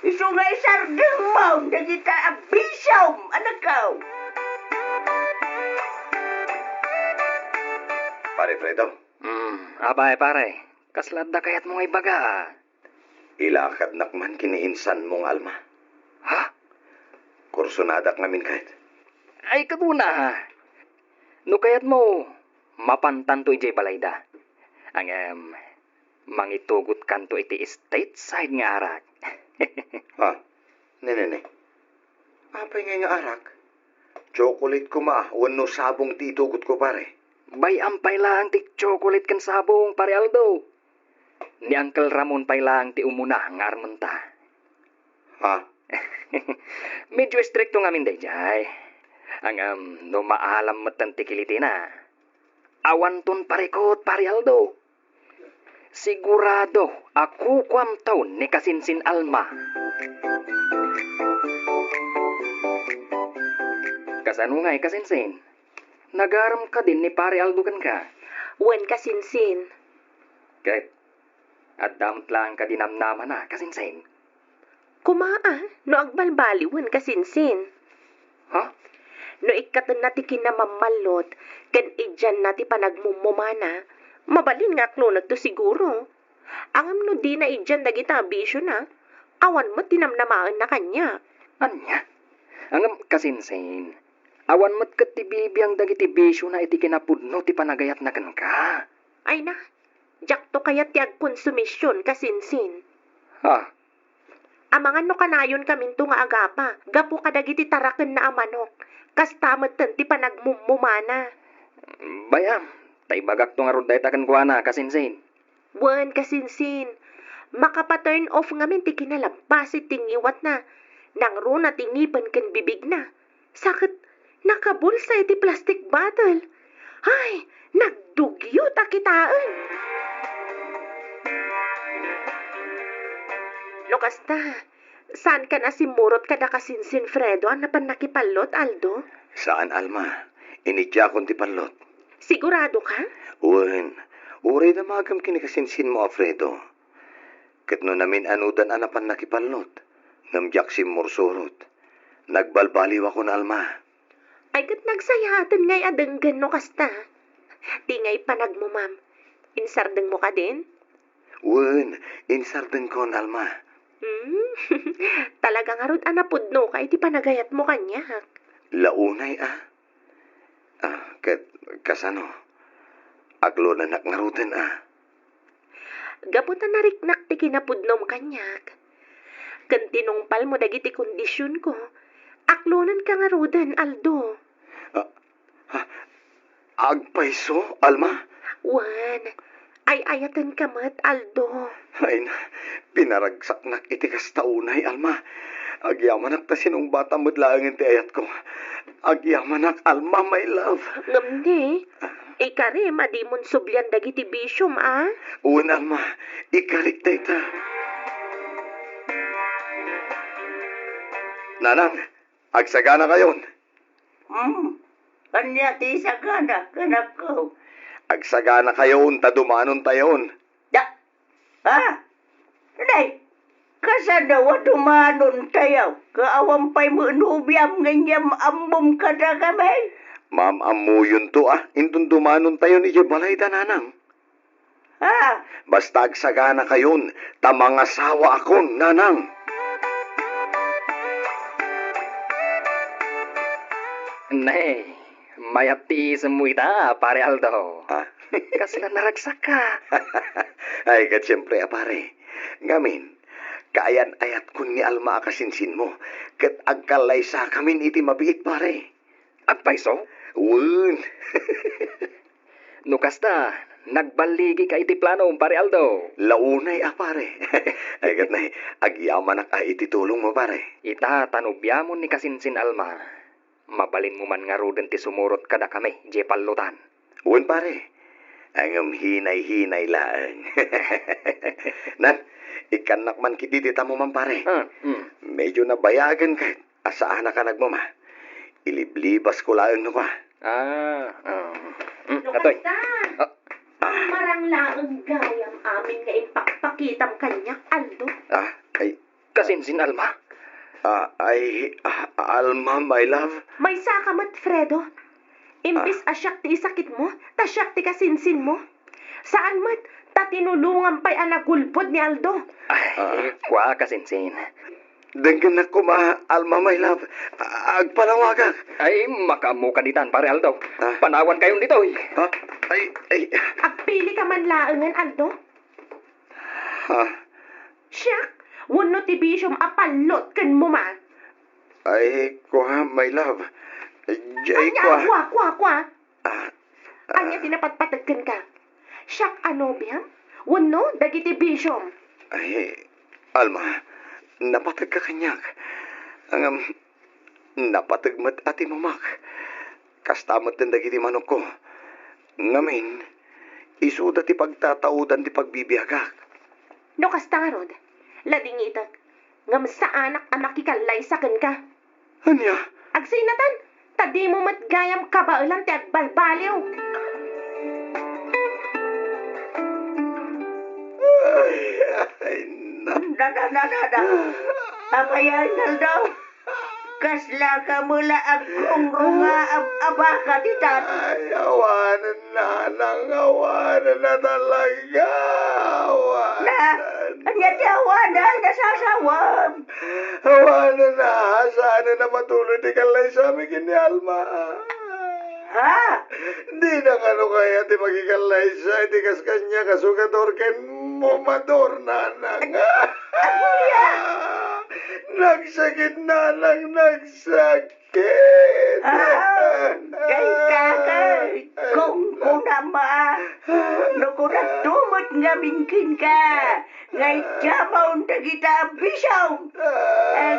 Isu nga isardengmo dagita a bisiom, anakko. Pare Fredo. Hmm, apay, pare. Kasla adda kayatmo nga ibaga? Ilakadnak man ken ni insanmo nga Alma. Ha? Kursonadak ngamin ket. Ay, kaduna, ha? No kayatmo, mapantanto idiay balayda. Ngem, mangitugotkanto iti stateside nga arak. Ha? Ne, ne, ne. Apay ngay nga arak? Chocolate koma wenno sabong ti itugotko, pare? Bay-am pay laeng ti chocolate ken sabong, Pare Aldo. Ni Uncle Ramon pay laeng ti umuna nga armenta. Ha? Medyo istrikto ngamin daydiay. Ngem no maalam metten ti kilitina, awanton parikut, Pare Aldo. Sigurado a kukuamto ni Kasinsin Alma. Kasano ngay, Kasinsin? Nagarem kadin ni Pare Aldo kenka? Wen, Kasinsin. Ket adda met laeng kadi namnamana, Kasinsin? Koma a, no agbalbaliwen, Kasinsin. Ha? No ikkatenna ti kinamammallot ken idianna ti panagmummumana, mabalin nga aklonekto siguro. Ngem no dina idian dagita a bisiona, awan met ti namnamaenna kaniak. Ania? Ngem, Kasinsin, awan met ket ti bibiang dagiti bisiona iti kinapudno ti panagayatna kenka. Ay na, diakto kayat ti agkonsumision, Kasinsin. Ha? Amangan no kanayonkaminto nga agapa gapu kadagiti tarakenna a manok, kasta metten ti panagmummumana. Bay-am, ta ibagakto ngarud dayta kenkuana, Kasinsin. Wen, Kasinsin, makapa-turn off ngamin ti kinalabbasi ti ngiwatna, nangruna ti ngipen ken bibigna. Sa ket nakabulsa iti plastic bottle. Ay, nagdugyot a kitaen. No kasta, saankan a simmurot kada Kasinsin Fredo a napan nakipallot, Aldo? Saan, Alma. Inidiakon ti pallot. Sigurado ka? Wen, uray damagem ken ni Kasinsinmo a Fredo. Ket no namin-anodan a napan nakipallot, ngem diak simmursurot, nagbalbaliwakon, Alma. Ay, ket nagsayaaten ngay a denggen no kasta. Ti ngay panagmumam, insardengmo kadin? Wen, insardengkon, Alma. Hmm? Talaga ngarud a napudnoka iti panagayatmo kaniak. Launay a. Ah, ket kasano? Aklonanak ngaruden a. Gapu ta nariknak ti kinapudnom kaniak. Ken tinungpalmo dagiti kondisionko, aklonanka ngaruden, Aldo. Ah, ha? Agpayso, Alma? Wen, ay-ayatenka met, Aldo. Ay na, pinaragsaknak iti kasta unay, Alma. Agyamanak ta sinungbatam met laengen ti ayatko. Agyamanak, Alma, my love. Ngem ni, ikarim a dimon sublian dagiti bisiom, a? Wen, Alma, ikarik dayta. Nanang, agsaganakayon. Hmm, ania ti isagana, anakko? Agsaganakayon ta dumanontayon. Da, ah, nay, kasano a dumanontayo? Ket awan pay met nobiam ngem ammom kadakami? Maam-ammuyonto a, inton dumanontayon idiay balayda, nanang. Ah, basta agsaganakayon, ta mangasawaakon, nanang. Ne, mayat ti isemmo ita, Pare Aldo. Ah? Kasla naragsakka. Ay, ket siempre a, pare. Ngamin, kaayan-ayatkon ni Alma a kasinsinmo, ket agkallaysakamin iti mabiit, pare. Agpayso? Wen. No kasta, nagballigika iti planom, Pare Aldo. Launay a, pare. Ay, ket nay, agyamanak a iti tulongmo, pare. Ita ta nobiamon ni kasinsin Alma, mabalinmo man ngaruden ti sumurot kadakami, diay pallotan. Wen, pare. Ngem hinay-hinay laeng. Nan, ikkannak man ketdi dita, man, pare. Ah, mm. Medyo nabayagen ket a saanaka nagmama. Iliblibasko laeng no kua. Ah, ah. Mm, no atoy. Kasta, ah, marang laeng gayam amin nga impakpakitam kaniak, Aldo. Ah, ay. Kasinsin Alma? Ah, ay, ah, Alma, my love. Maysaka met, Fredo. Imbes a siak ti isakitmo, ta siak ti kasinsinmo. Saan met, ta tinulongam pay a nagulbod ni Aldo. Ay, kua, kasinsin. Denggennak koma, Alma, my love. A-, agpanawagak. Ay, makaammoka ditan, Pare Aldo. Ah? Panawankayon ditoy. Ha? Ay, ay. Agpilika man laengen, Aldo. Ha? Siak, wenno ti bisiom a pallot ken muma? Ay, kua, my love. Diay, ania, kua. Kua, kua, kua? Ah, ania ti napatpateg kenka? Siak a nobiam? Wenno dagiti bisiom? Ay, Alma, napategka kaniak. Ngem, napateg met a ti mumak. Kasta met dagiti manokko. Ngamin, isuda ti pagtataudan ti pagbibiagak. No kasta ngarud, ladingitek, ngem saanak a makikallaysa kenka. Ania? Agsinatan, ta dimo met gayam kabaelan ti agbalbaliw. Ay, ay, na. Da, da, da, da, da. Apay, Arnaldo? Kasla ka met la agrungrunga a, a baka ditan. Ay, awanen, nanang, awanen na talaga. Awanen. Na, ania ti awanen? Nasasawem. Awanen a, saanen a matuloy ti kallaysami ken ni Alma. Ha? Dina kano kayat ti makikallaysa iti kas kaniak a sugador ken mumador, nanang. Aguya! Nagsakit, nanang, nagsakit. Ah, kay kakay, kung kunam a, no kunam met ngamin kenka, nga idiamon dagita a bisiom.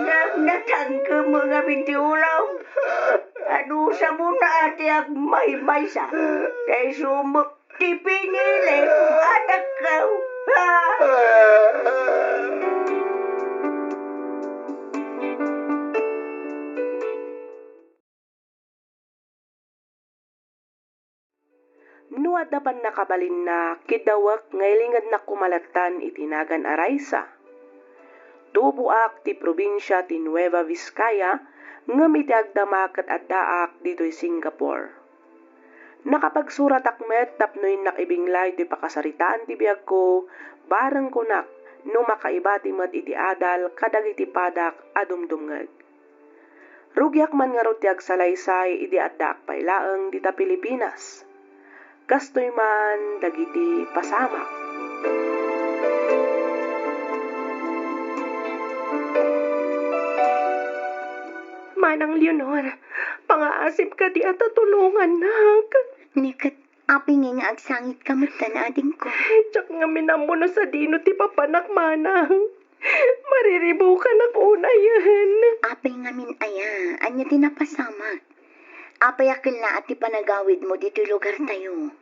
Ngem natangkem ngamin ti ulom. Anusam a ti agmaymaysa, ta isu met ti pinili, anakko. Ah! No adda pannakabalinna, kidawek nga ilingedak koma lattan iti nagan a Raisa. Tuboak ti probinsia ti Nueva Vizcaya, ngem iti agdama ket addaak ditoy Singapore. Nakapagsuratak met tapno innak ibingla iti pakasaritaan ti biagko, bareng kunak, no makaibati met iti adal kadagiti padak a dumdumngeg. Rugiak man ngarud ti agsalaysay idi addaak pay laeng dita Pilipinas. Kastoy man dagiti pasamak. Manang Leonor, pangaasim kadi a tatulongannak. Ni ket apay ngay nga agsangitka metten, adingko? Diak ngamin ammo no sadino ti papanak, manang. Mariribukanak unayen. Apay ngamin aya? Ania ti napasamak? Apay a kellaat ti panagawidmo ditoy lugartayo?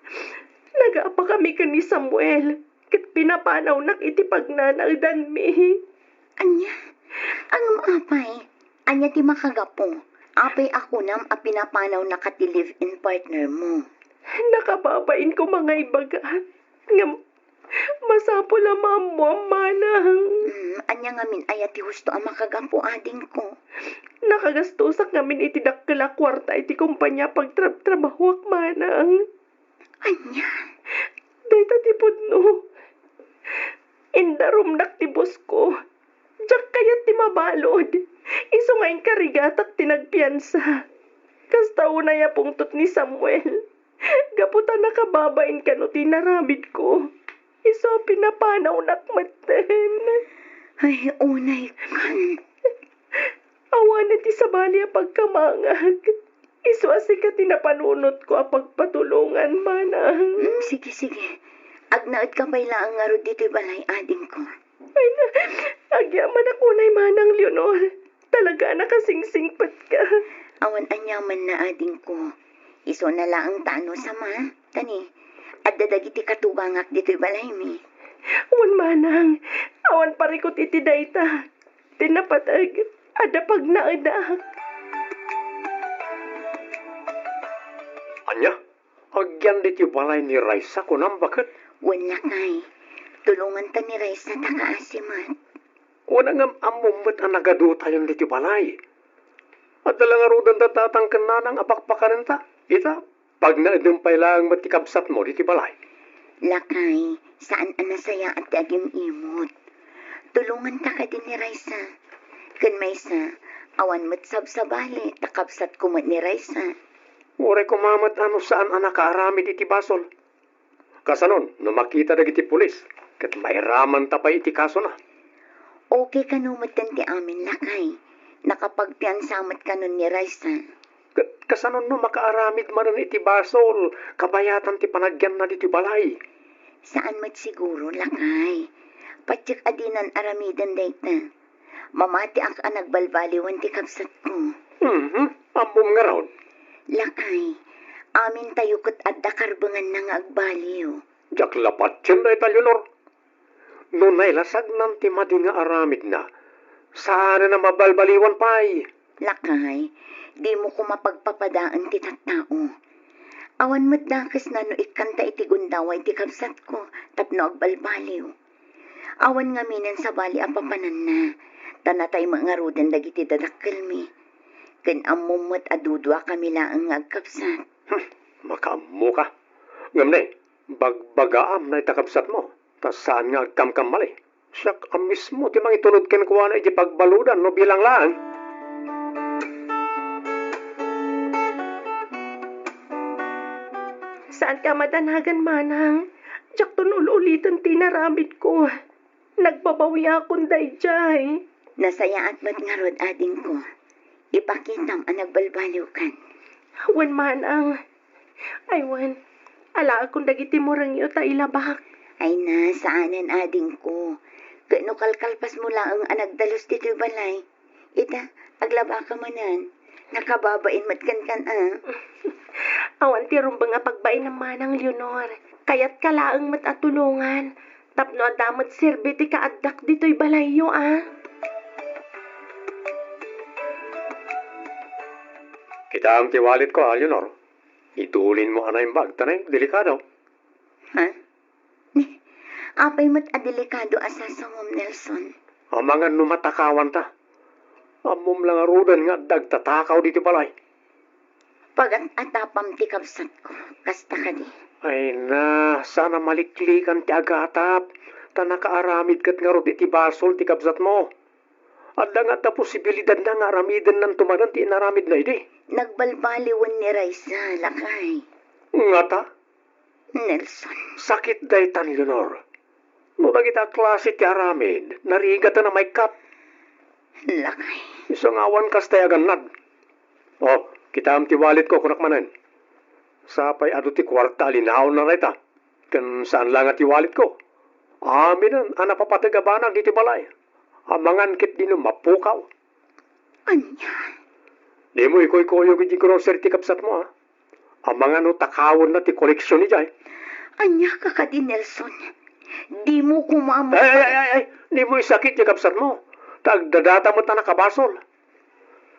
Nagaapakami ken ni Samuel, ket pinapanawnak iti pagnanaedanmi. Ania? Ngem apay? Ania ti makagapu? Apay a kunam a pinapanawnaka ti live-in partner mo? Nakababain koma nga ibaga. Ngem masapul a maammoam, manang. Hmm, ania ngamin aya ti husto a makagapu, adingko? Nakagastosak ngamin iti dakkel a kuarta iti kompania pagtrabtrabahoak, manang. Ania? Dayta ti pudno. Indarumnak ti bosko. Diak kayat ti mabalud. Isu nga inkarigatak ti nagpiansa. Kasta unay a pungtot ni Samuel. Gapu ta nakababain kano ti inaramidko. Isu a pinapanawnak metten. Ay, unay kan. Awanen ti sabali a pagkamangag. Isu a sika ti napanunotko a pagpatulongan, manang. Mm, sige, sige. Agnaedka pay laeng ngarud ditoy balay, adingko. Ay na, agyamanak unay, manang Leonor. Talaga a nakasingsingpetka. Awan aniamanna, adingko. Isuna laeng ta no sama, tani, adda dagiti katugangak ditoy balaymi. Wen, manang, awan parikut iti dayta. Ti napateg, adda pagnaedak. Ania? Agyan ditoy balay ni Raisa, kunam, baket? Wen, lakay. Tulonganta ni Raisa ta kaasimet. Wen, ngem ammom met a nagadutayon ditoy balay. Adda la ngaruden da tatang ken nanang a pakpakanenta. Ita, pagnaedem pay laeng met ti kabsatmo ditoy balay. Lakay, saan a nasayaat ti agim-imot. Tulonganta kadi ni Raisa. Ken maysa, awan met sabsabali ta kabsatko met ni Raisa. Uray koma met a no saan a nakaaramid iti basol. Kasanon, no makita dagiti pulis, ket mairamanta pay iti kasona. Okay kano metten ti amin, lakay. Nakapagpiansa met kanon ni Raisa. Ket kasanon no makaaramid manen iti basol, kabayatan ti panagyanna ditoy balay? Saan met siguro, lakay. Patiek a dinan aramiden dayta. Mamatiak a nagbalbaliwen ti kabsatko. Mhm, ammom ngarud. Lakay, amintayo ket adda karbenganna nga agbaliw. Diak la patien dayta, Leonor. No nailasagnan ti madi nga aramidna, saanen a mabalbaliwan pay. Lakay, dimo koma pagpapadaen ti tattao. Awan met dakesna no ikkanta iti gundaway ti kabsatko tapno agbalbaliw. Awan ngaminen sabali a papananna, ta natay met ngaruden dagiti dadakkelmi. Ken ammom met a duduakami laeng nga agkabsat. Hmm, makaammoka. Ngem ne, bagbagaam dayta kabsatmo, ta saan nga agkamkamali. Siak a mismo ti mangitulod kenkuana iti pagbaludan no bilang laeng. Saanka a madanagan, manang. Diakton ul-uliten ti inaramidko. Nagbabawiakon daydiay. Nasayaat met ngarud, adingko. Ipakitam a nagbalbaliwkan. Wen, manang. Ay, wen. Alaekon dagiti murengyo ta ilabak. Ay na, saanen, adingko. Ket no kalkalpasmo laeng a nagdalus ditoy balay, ita, aglabaka manen. Nakababain met kenkan, a. Awan ti rumbeng a pagbainam, manang Leonor. Kayatka laeng met a tulongan. Tapno adda met serbi ti kaaddak ditoy balayyo, a. Kitaem ti walletko, a, Leonor. Idulinmo a naimbag, ta ne, delikado. Ha? Ni, apay met a delikado a sasawem, Nelson? Amangan no matakawanta. Ammom la ngaruden nga adda agtatakaw ditoy balay. Pagat-atapam ti kabsatko, kasta kadi? Ay na, saan a maliklikan ti agatap. Ta nakaaramid ket ngarud iti basol ti kabsatmo. Adda nga adda posibilidadna nga aramidennanto manen ti inaramidna idi. Nagbalbaliwen ni Raisa, lakay. Ngata? Nelson. Sakit dayta ni Leonor. No dagita a klase ti aramid, narigaten a maikkat. Lakay. Isu nga awan kasta ti agannad. O, kitaem ti walletko, kunak manen. Sapay adu ti kuarta a linaonna dayta. Ken saan la nga ti walletko. Aminen a napapateg a banag ditoy balay. Amangan ketdi no mapukaw. Ania? Dimo ikuykuyog iti grocery ti kabsatmo, a. Amangan no takawenna ti koleksion idiay. Ania ka kadi, Nelson? Dimo koma mo- Ay, ay, ay, ay, ay. Dimo isakit ti kabsatmo. Ta agdadata met a nakabasol.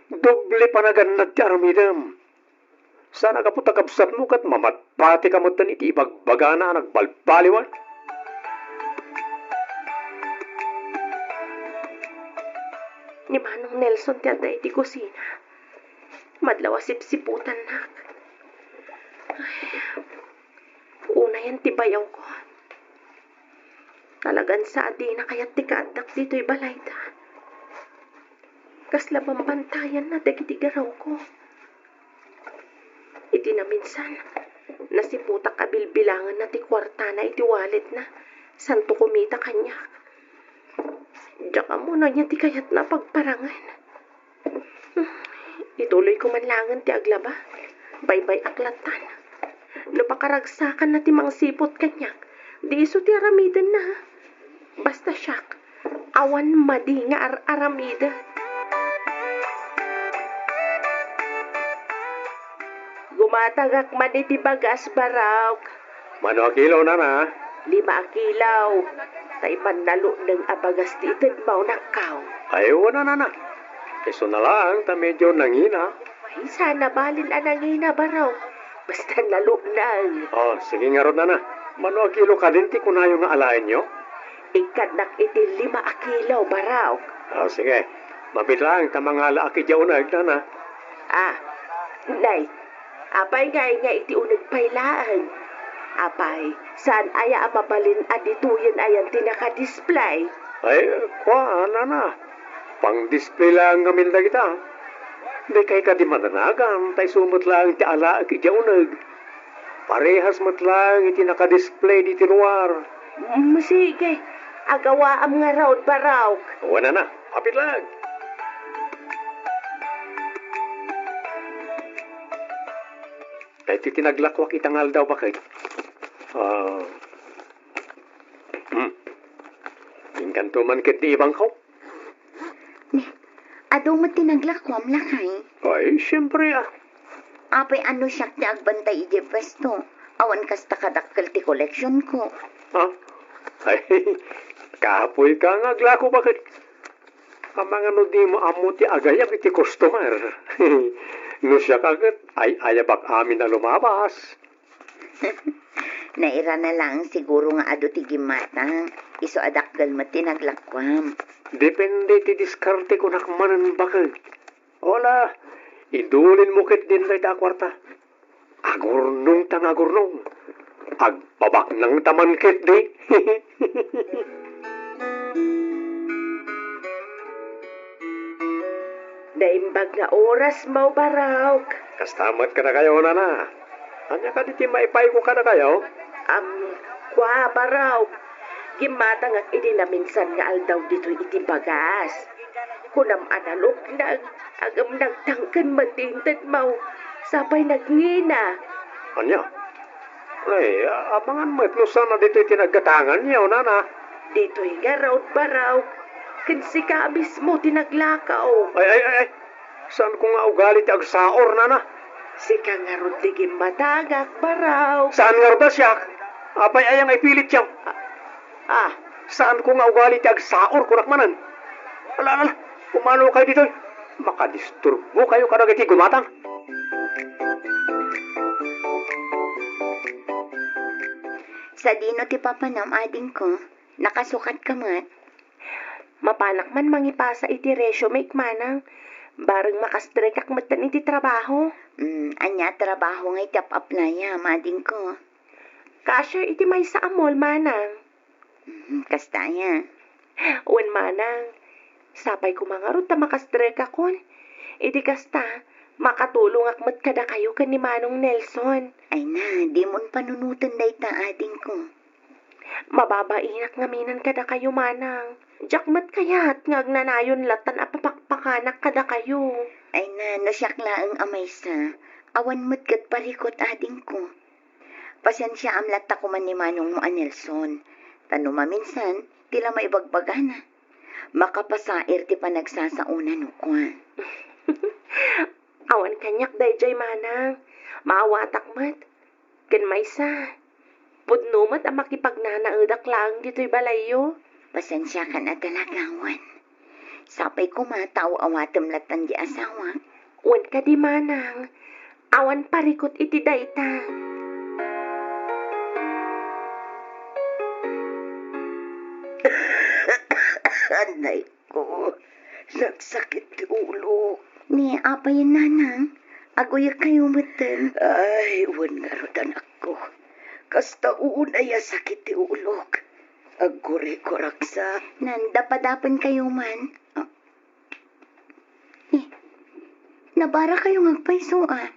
Doble panagannad ti aramidem. Saan a gapu ta kabsatmo ket mamatpatika metten iti ibagbagana a nagbalbaliwen. Ni Manong Nelson ti adda iti kusina. Madlaw a sipsiputannak. Ay, unayen ti bayawko. Talagan sa a dina kayat ti kaaddak ditoy balayda. Kasla bambantayanna dagiti garawko. Iti naminsan, nasiputak a bilbilanganna ti kuartana iti walletna, santo kumita kaniak. Diak ammo no ania ti kayatna a pagparangen. Ituloyko man laengen ti aglaba. Baybay-ak lattan. No pakaragsakanna ti mangsiput kaniak, di isu ti aramidenna. Basta siak, awan madi nga ar-aramid. Gumatangak man iti bagas, Barok. Mano a kilo, nana? Lima a kilo. Tay mannalukneng a bagas ti itedmo, nakkaw. Ay, wen a, nana. Isu na laeng ta medyo nangina. Ay, saan a balin a nangina, Barok. Basta nalukneng. O, sige ngarud, nana. Mano a kilo kadin ti kunayo nga alaenyo? Ikkannak iti lima a kilo, Barok. O, sige. Mabiit laeng ta mangalaak idiay uneg, nana. A, nay, apay ngay nga iti uneg pay laeng? Apay, saan aya a mabalin a ditoyen ayan ti naka-display? Ay, kua, nana. Pang-display laeng ngamin dagita. Dikay kadi madanagan, ta isu met laeng ti alaek idiay uneg. Parehas met laeng iti naka-display ditoy luar. Mm, sige. Agawaam ngarud, Barok. Wen a, nana. Apit laeng. Daytoy ti naglakuak ita nga aldaw, baket. A, hmm. Inkanto man ketdi ibangko. Ni, adu met ti naglakuam, lakay? Ay, siempre, a. Apay a no siak ti agbantay idiay puesto, awan kasta kadakkel ti koleksionko. A? Ay, kapoyka nga aglako, baket. Amangan no dimo ammo ti agayab iti customer. No siak a ket, ay-ayabak amin a lumabas. Nairana laeng siguro nga adu ti gimmatang, isu a dakkel met ti naglakuam. Depende ti diskarte, kunak manen, baket. Ala, idulinmo ketdin dayta a kuarta. Agurnongta nga agurnong. Agpabaknangta man ketdi. Naimbag nga orasmo, Barok. Kasta met kadakayo, nana. Ania kadi ti maipayko kadakayo? Am, kua, Barok. Gimmatangak idi naminsan nga aldaw ditoy iti bagas. Kunam a nalukneng, agem nagtangken met ti intedmo, sapay nagngina. Ania? Ay, a-, amangan met no saan a ditoy ti naggatanganyo, nana. Ditoy ngarud, Barok. Ken sika a mismo ti naglakaw. Ay, ay, ay, ay. Saanko nga ugali ti agsaor, nana. Sika ngarud ti gimmatangak, Barok. Saan ngarud a siak? Apay aya nga ipilityo? A, a, saanko nga ugali ti agsaor, kunak manen. Ala, ala, ala, umanokayo ditoy. Makadisturbokayo kadagiti gumatang. Sadino ti papanam, adingko? Nakasukatka met? Mapanak man mangipasa iti resume, manang. Bareng makastrekak metten iti trabaho. Mm, ania a trabaho nga iti ap-aplayam, adingko? Cashier iti maysa a mall, manang. Mm, kasta aya. Wen manang, sapay koma ngarud ta makasdrekakon. Idi kasta, makatulongak met kadakayo ken ni Manong Nelson. Ay na, dimon panunoten dayta, adingko. Mababainak ngaminen kadakayo, manang. Diak met kayat nga agnanayon latan a papakpakanak kadakayo. Ay na, no siak laeng a maysa, awan met ket parikut, adingko. Pasensiaam latta koma ni manongmo a Nelson. Ta no maminsan, ti la maibagbagana. Makapasair ti panagsasaona no kua. Awan kaniak daydiay, manang. Maawatak met. Ken maysa, pudno met a makipagnanaedak laeng ditoy balayyo. Pasensiakan a talaga, wen. Sapay koma ta aw-awatem latan di asawak. Wen kadi, manang, awan parikut iti dayta. Anay ko, nagsakit ti ulo. Ni apayen, nanang, aguyekkayo metten. Ay, wen ngarud, anakko. Kasta unay a sakit ti ulok. Agguriguraksa. Nandapadapenkayo man. Ah. Eh, nabarakayo nga agpayso, a?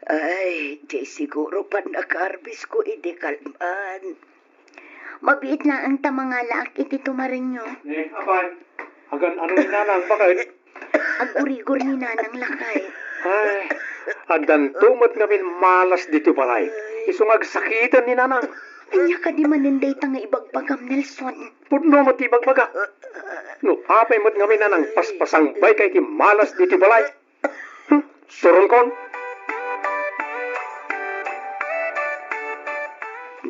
Ay, di siguro pannakaarbis ko idi kalman. Mabiit laeng ta mangalaak iti tumarenyo. Eh, apay, agan-ano ni nanang, bakit? Agurigor ni nanang lakay. Ay, addanto met ngamin malas ditoy balay. Isu nga agsakiten ni nanang. Ania kadi manen dayta nga ibagbagam, Nelson? Pudno met ti ibagbagak. No apay met ngamin a nangpaspasangbay ka iti malas ditoy balay. Hmm, suronkon.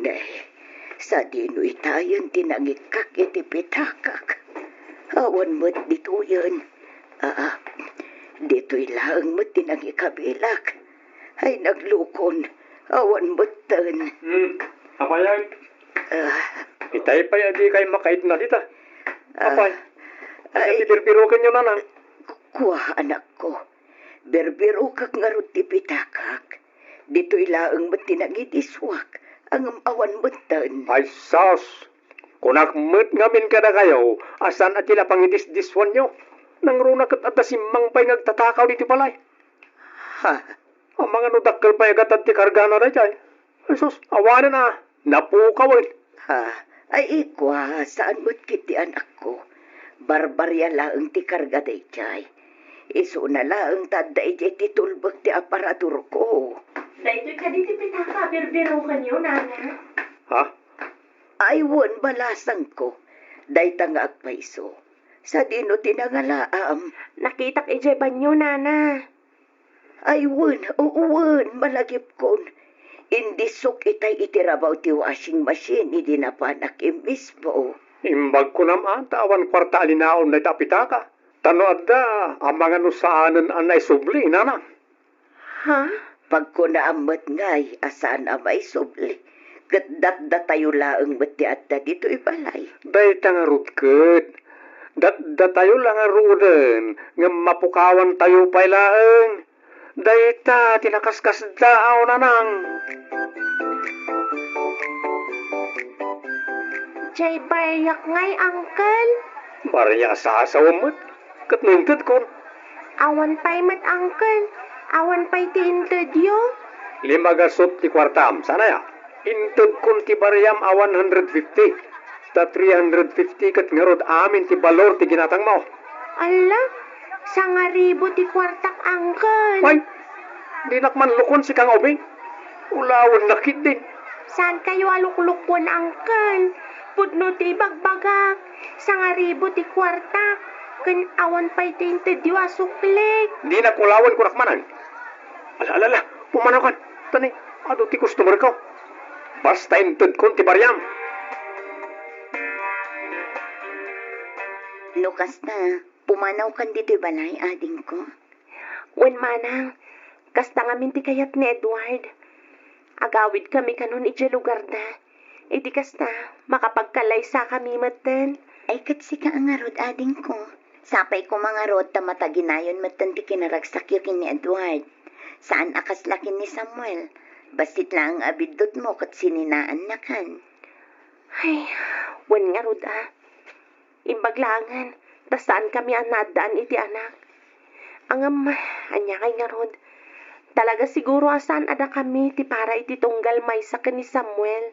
Nay, sadino itayen ti nangikkak iti pitakak? Awan met ditoyen. Aa, ditoy laeng met ti nangikabilak. Ay, naglukon. Awan metten. Hmm, apay ay? Ah. Itay pay a dikay makaitna dita. Ah. Apay, ay, iti birbirokenyo, nanang? Kua, anakko. Birbirokak ngarud ti pitakak. Ditoy laeng met ti nangidissuak, ngem awan metten. Ay, sus! Kunak met ngamin kadakayo a saan a ti la pangidisdissuanyo. Nangruna ket adda simmangpay nga agtatakaw ditoy balay. Ha? Amangan no dakkel pay a gatad ti kargana daydiay. Ay sus, awanen a, napukawen. Ha? Ay, ikua, saan met ketdi, anakko. Barbaria laeng ti karga daydiay. Isuna laeng ta adda idiay ti tulbek ti aparadorko. Daytoy kadi ti pitaka a birbirokenyo, nana? Ha? Ay, wen, balasangko. Dayta nga agpayso. Sadino ti nangalaam? Nakitak idiay banio, nana. Ay, wen, wen, malagipkon. Indissok itay iti rabaw ti washing machine idi napanak immisbo. Imbag kunam a, ta awan kuarta a linaon dayta a pitaka. Ta no adda, amangan no saanen a naisubli, nana. Ha? Pagkunaam met ngay a saan a maisubli, ket datdatayo laeng met ti adda ditoy balay. Dayta ngarud ket, datdatayo la ngaruden, ngem mapukawantayo pay laeng. Dayta ti nakaskasdaaw, nanang. Jay, bariak ngay, uncle. Baria a sasawem met. Ket no intedkon? Awan pay met, uncle. Awan pay ti intedyo. Lima gasut ti kuartam. Saan aya? Intedkon ti bariam a one hundred fifty. Ta three hundred fifty ket ngarud amin ti balor ti ginatangmo. Alla, sangaribu ti kuartak, uncle. Ay, dinak man lukon sika nga ubing. Ulawennak ketdin. Saankayo a luklukon, uncle. Pudno ti ibagbagak. Sangaribu ti kuartak. Ken awan pay ti intedyo a suklik. Dinak ulawen, kunak manen. Ala, ala, ala. Pumanawkan. Tani, adu ti customer ko. Basta intedkon ti bariam. No kasta, pumanawkan ditoy balay, adingko? Wen manang, kasta ngamin ti kayat ni Edward. Agawidkami kanon idiay lugarda. Iti kasta, makapagkalaysakami metten. Ay, ket sika ngarud, adingko. Sapay koma ngarud ta mataginayon metten ti kinaragsakyo ken ni Edward. Saan a kasla ken ni Samuel. Bassit laeng a biddutmo ket sininaannakan. Ay, wen ngarud a. Imbag laengen, ta saankami a naaddaan iti anak. Ngem, ania kay ngarud? Talaga siguro a saan a dakami ti para iti tunggal maysa ken ni Samuel.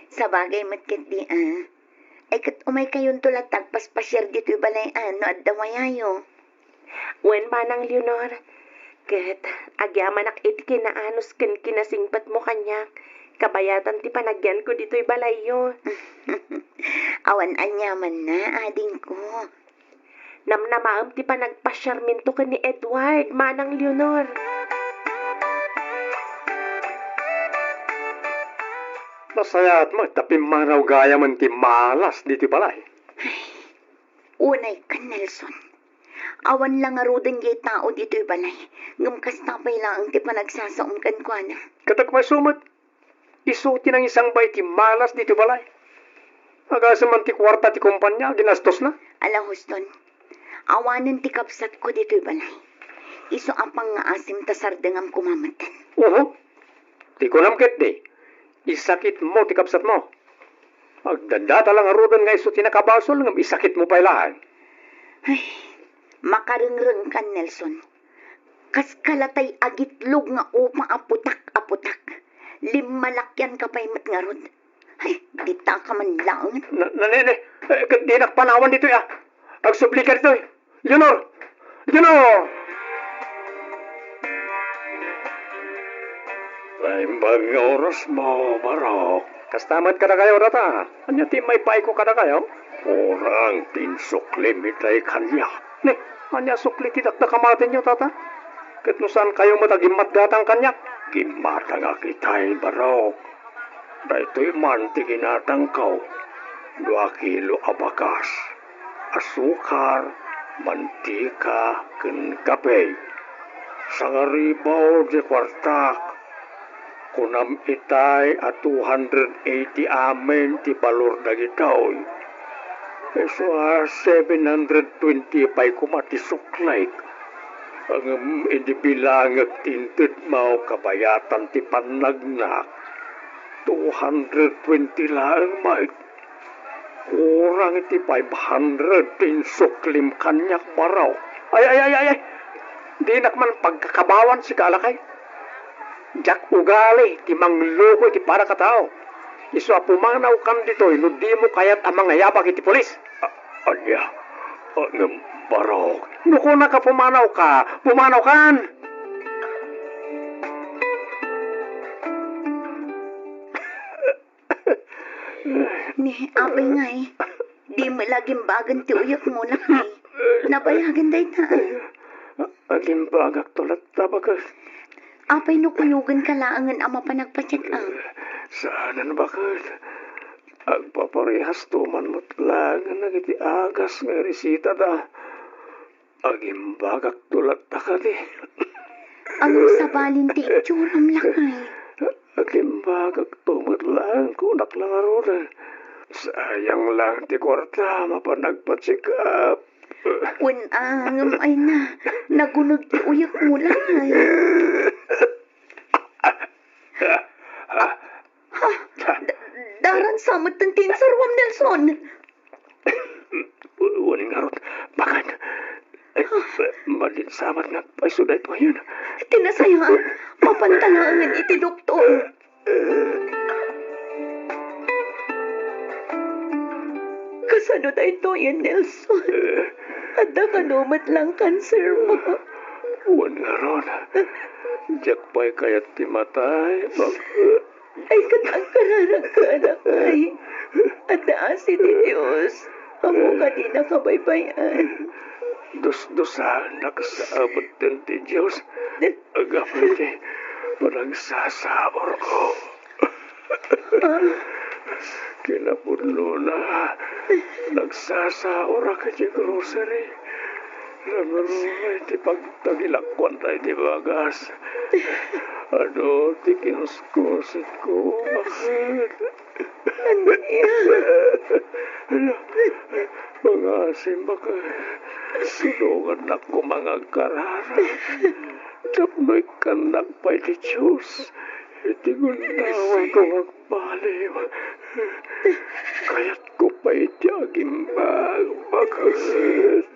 Sabagay met ketdi a. Ay ket umaykayonto latta agpaspasiar ditoy balay a no adda wayayo. Wen, Manang Leonor, ket agyamanak iti kinaanus ken kinasingpetmo kaniak, kabayatan ti panagyanko ditoy balayyo. Awan aniamanna, adingko. Namnamaem ti panagpasiarminto ken ni Edward, Manang Leonor. Nasayaat met ta pimmanaw gayamen ti malas ditoy balay. Unay ken Nelson. Awan la ngaruden jay tao ditoy balay, ngem kasta pay laeng ti panagsasaom kenkuana. Ket agpayso met, isu ti nangisangbay ti malas ditoy balay. Agasem man ti kuarta ti kompania a ginastosna. Ala, Houston, awanen ti kabsatko ditoy balay. Isu a pangngaasim ta sardengam koma metten. Oho. Ti kunam ketdi, isakitmo ti kabsatmo. Agdadata la ngaruden nga isu ti nakabasol ngem isakitmo pay laeng. Ay, makarengrengkan, Nelson. Kas kalatay agitlog nga upa a putak a putak. Limmalakianka pay met ngarud. Ay, dita ka man laeng. Na, na, ne, ne. Eh, ket dinak panawan ditoy, ah. Agsublika ditoy. Leonor! Leonor! Naimbag nga orasmo, Barok. Kasta met kadakayo, tata. Ania ti maipaayko kadakayo? Kurang ti insuklim itay kaniak. Ne, ania sukli ti dakdakamatenyo, tata? Ket no saankayo met a gimmatgatang kaniak? Gimmatangak itay, Barok. Daytoy man ti ginatangko, dua kilo a bakas, asukar, mantika, ken kape. Sangaribaw ti kuartak. Kunam itay a two hundred eighty amin ti balor dagitoy. Isu a seven hundred twenty pay koma ti suklik. Ngem idi bilangek ti intedmo kabayatan ti pannagnak, two hundred twenty laeng met. Kurang iti five hundred ti insuklim kaniak, Barok. Ay, ay, ay, ay, ay! Dinak man pagkakabawan sika a lakay. Diak ugali ti mangloko iti parak a tao. Isu a pumanawkan ditoy no dimo kayat a mangayabak iti pulis. A-, ania? A, ngem, Barok. No kunak a pumanawka, pumanawkan! Ni, apay ngay, di met la agimbagan ti uyekmo, lakay. Nabayagen dayta. Agimbagakto latta, baket. Apay no kuyogenka laengen a mapan agpa-check-up? Saanen, baket. Agpaparehasto man met laengen dagiti agas nga iresitada. Agimbagakto latta kadi. Ngem sabalin ti itsuram, lakay. Agimbagakto met laeng, kunak la ngaruden. Sayang laeng ti kuarta, mapan agpa-check-up. Wen a, ngem ay na, naguneg ti uyekmo, lakay. Ha? Da-, daran sa metten ti insaruam, Nelson. Wen ngarud, baket. Ay, malinsawat nga agpayso daytoyen. Ti nasayaat, mapanta laengen iti doktor. Kasano daytoyen, Nelson? Adda kano met la a kansermo? Wen ngarud, diak pay kayat ti matay, baket. Ay, ket agkararagka, anakay. Adda asi ti Dios. Ammo kadi nakabaybay-an. Dusdusaennak sa metten ti Dios. Gapu iti panagsasaurko. Kinapudnona, nagsasaurak iti grocery. Namnama iti pagtagilakuan daydi bagas. Adu ti kinuskusetko, baket. Ania? Ala, pangasim, baket. Tulongannak koma nga agkararag. Tapno ikkannak pay ti Dios. Iti gundaway ko nga agpaliw, kayatko pay ti agimbagbaket.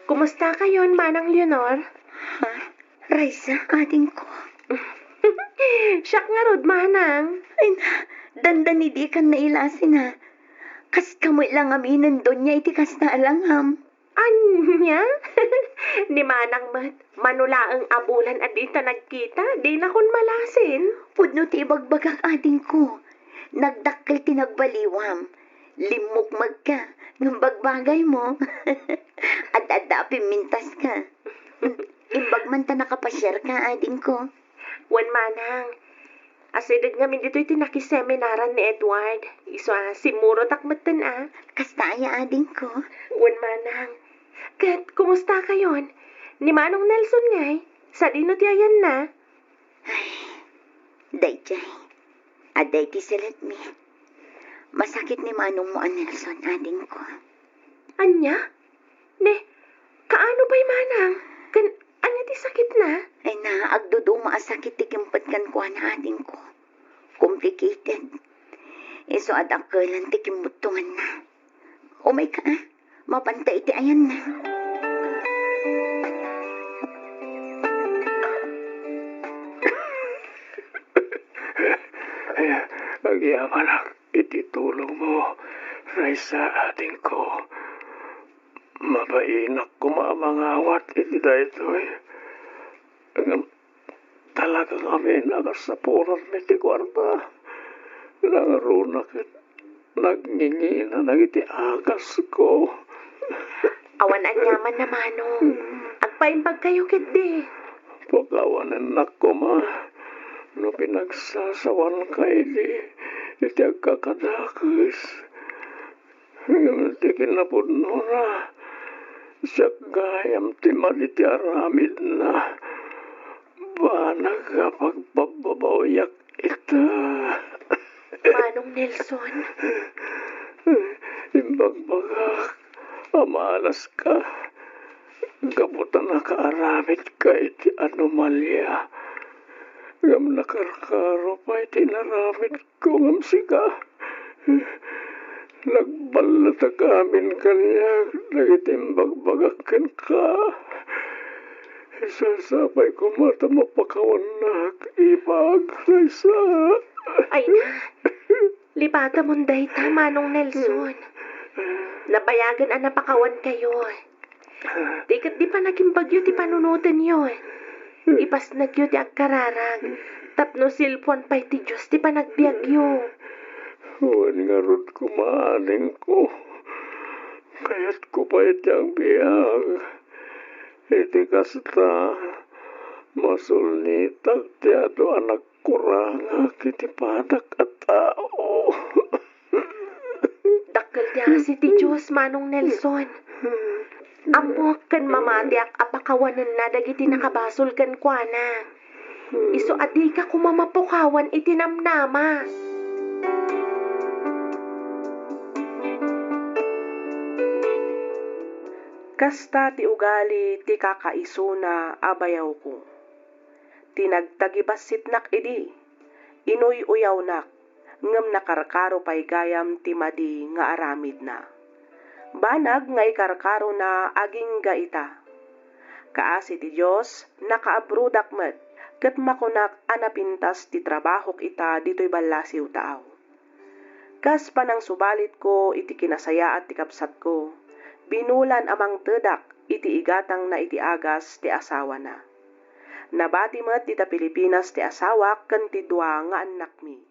Kumusta kayon, Manang Leonor? Ha? Raisa, adingko. Siak ngarud, Manang. Ay na, dandani dikan nailasina. Kas kamoy la ngamin, Donya, iti kasta a langam. Ania? Ni Manang met, mano laeng a bulan a dita nagkita, dinakon malasin. Pudno ti ibagbagak, adingko. Nagdakkel ti nagbaliwam. Limmukmegka, ngem bagbagaymo. Ad-adda a pimmintaska. Imbag man ta nakapasiarka, adingko. Wen, Manang, asideg ngamin ditoy ti nakiseminaran ni Edward. Isu a simmurotak metten a. Kasta aya, adingko? Wen, Manang. Ket kumusta kayon? Ni Manong Nelson ngay? Sadino ti ayanna? Ay, daydiay. Adda iti seletmi. Masakit ni manongmo a Nelson, adingko. Ania? Ne, kaano pay, Manang? Ken ania ti sakitna? Ay na, agduduma a sakit ti kimpet kenkuana, adingko. Complicated. Isu a dakkelan ti kimmuttonganna. Umayka, a. Mapanta iti ayanna. Agyamanak iti tulongmo, Raisa, adingko. Mabainak koma a mangawat iti daytoy. Ngem talaga ngamin a nasapuranmi ti kuarta. Nangruna ket nagngingina dagiti agasko. Awan aniamanna, Manong. Agpaimbagkayo ketdi. Pakawanennak koma no pinagsasawanka idi iti agkakadakes. Ngem ti kinapudnona, siak gayam ti madi ti aramidna. Banag a pagpabbabawiak ita. Manong Nelson? Imbagbagak a malaska gapu ta nakaaramidka iti anomalia. Ngem nakarkaro pay ti inaramid ko ngem sika, nagballatak amin kaniak dagiti imbagbagak kenka. Isu a sapay koma ta mapakawannak, ibag, Raisa. Ay na, lipatamon dayta, Manong Nelson. Nabayagen a napakawankayo. Di ket di panagimbagyo ti panunotenyo. Ipasnekyo ti agkararag, tapno silpuan pay ti Dios ti panagbiagyo. Wen ngarud koma, adingko, kayatko pay ti agbiag. Iti kasta, masulnitak ti adu a nagkurangak iti padak a tao. Dakkel ti asi ti Dios, Manong Nelson. Ammok ken mamatiak a pakawanenna dagiti nakabasol kenkuana. Isu a dika koma mapukawan iti namnama. Kasta ti ugali ti kakaisuna a bayawko. Ti nagtagibassitnak idi, inuy-uyawnak, ngem nakarkaro pay gayam ti madi nga aramidna. Banag nga ikarkarona agingga ita. Kaasi ti Dios, nakaabrodak met, ket makunak a napintas ti trabahok ita ditoy ballasiw taaw. Kas panangsubalitko iti kinasayaat ti kabsatko, binulan a mangtedak iti igatangna iti agas ti asawana. Nabati met dita Pilipinas ti asawak ken ti dua nga annakmi.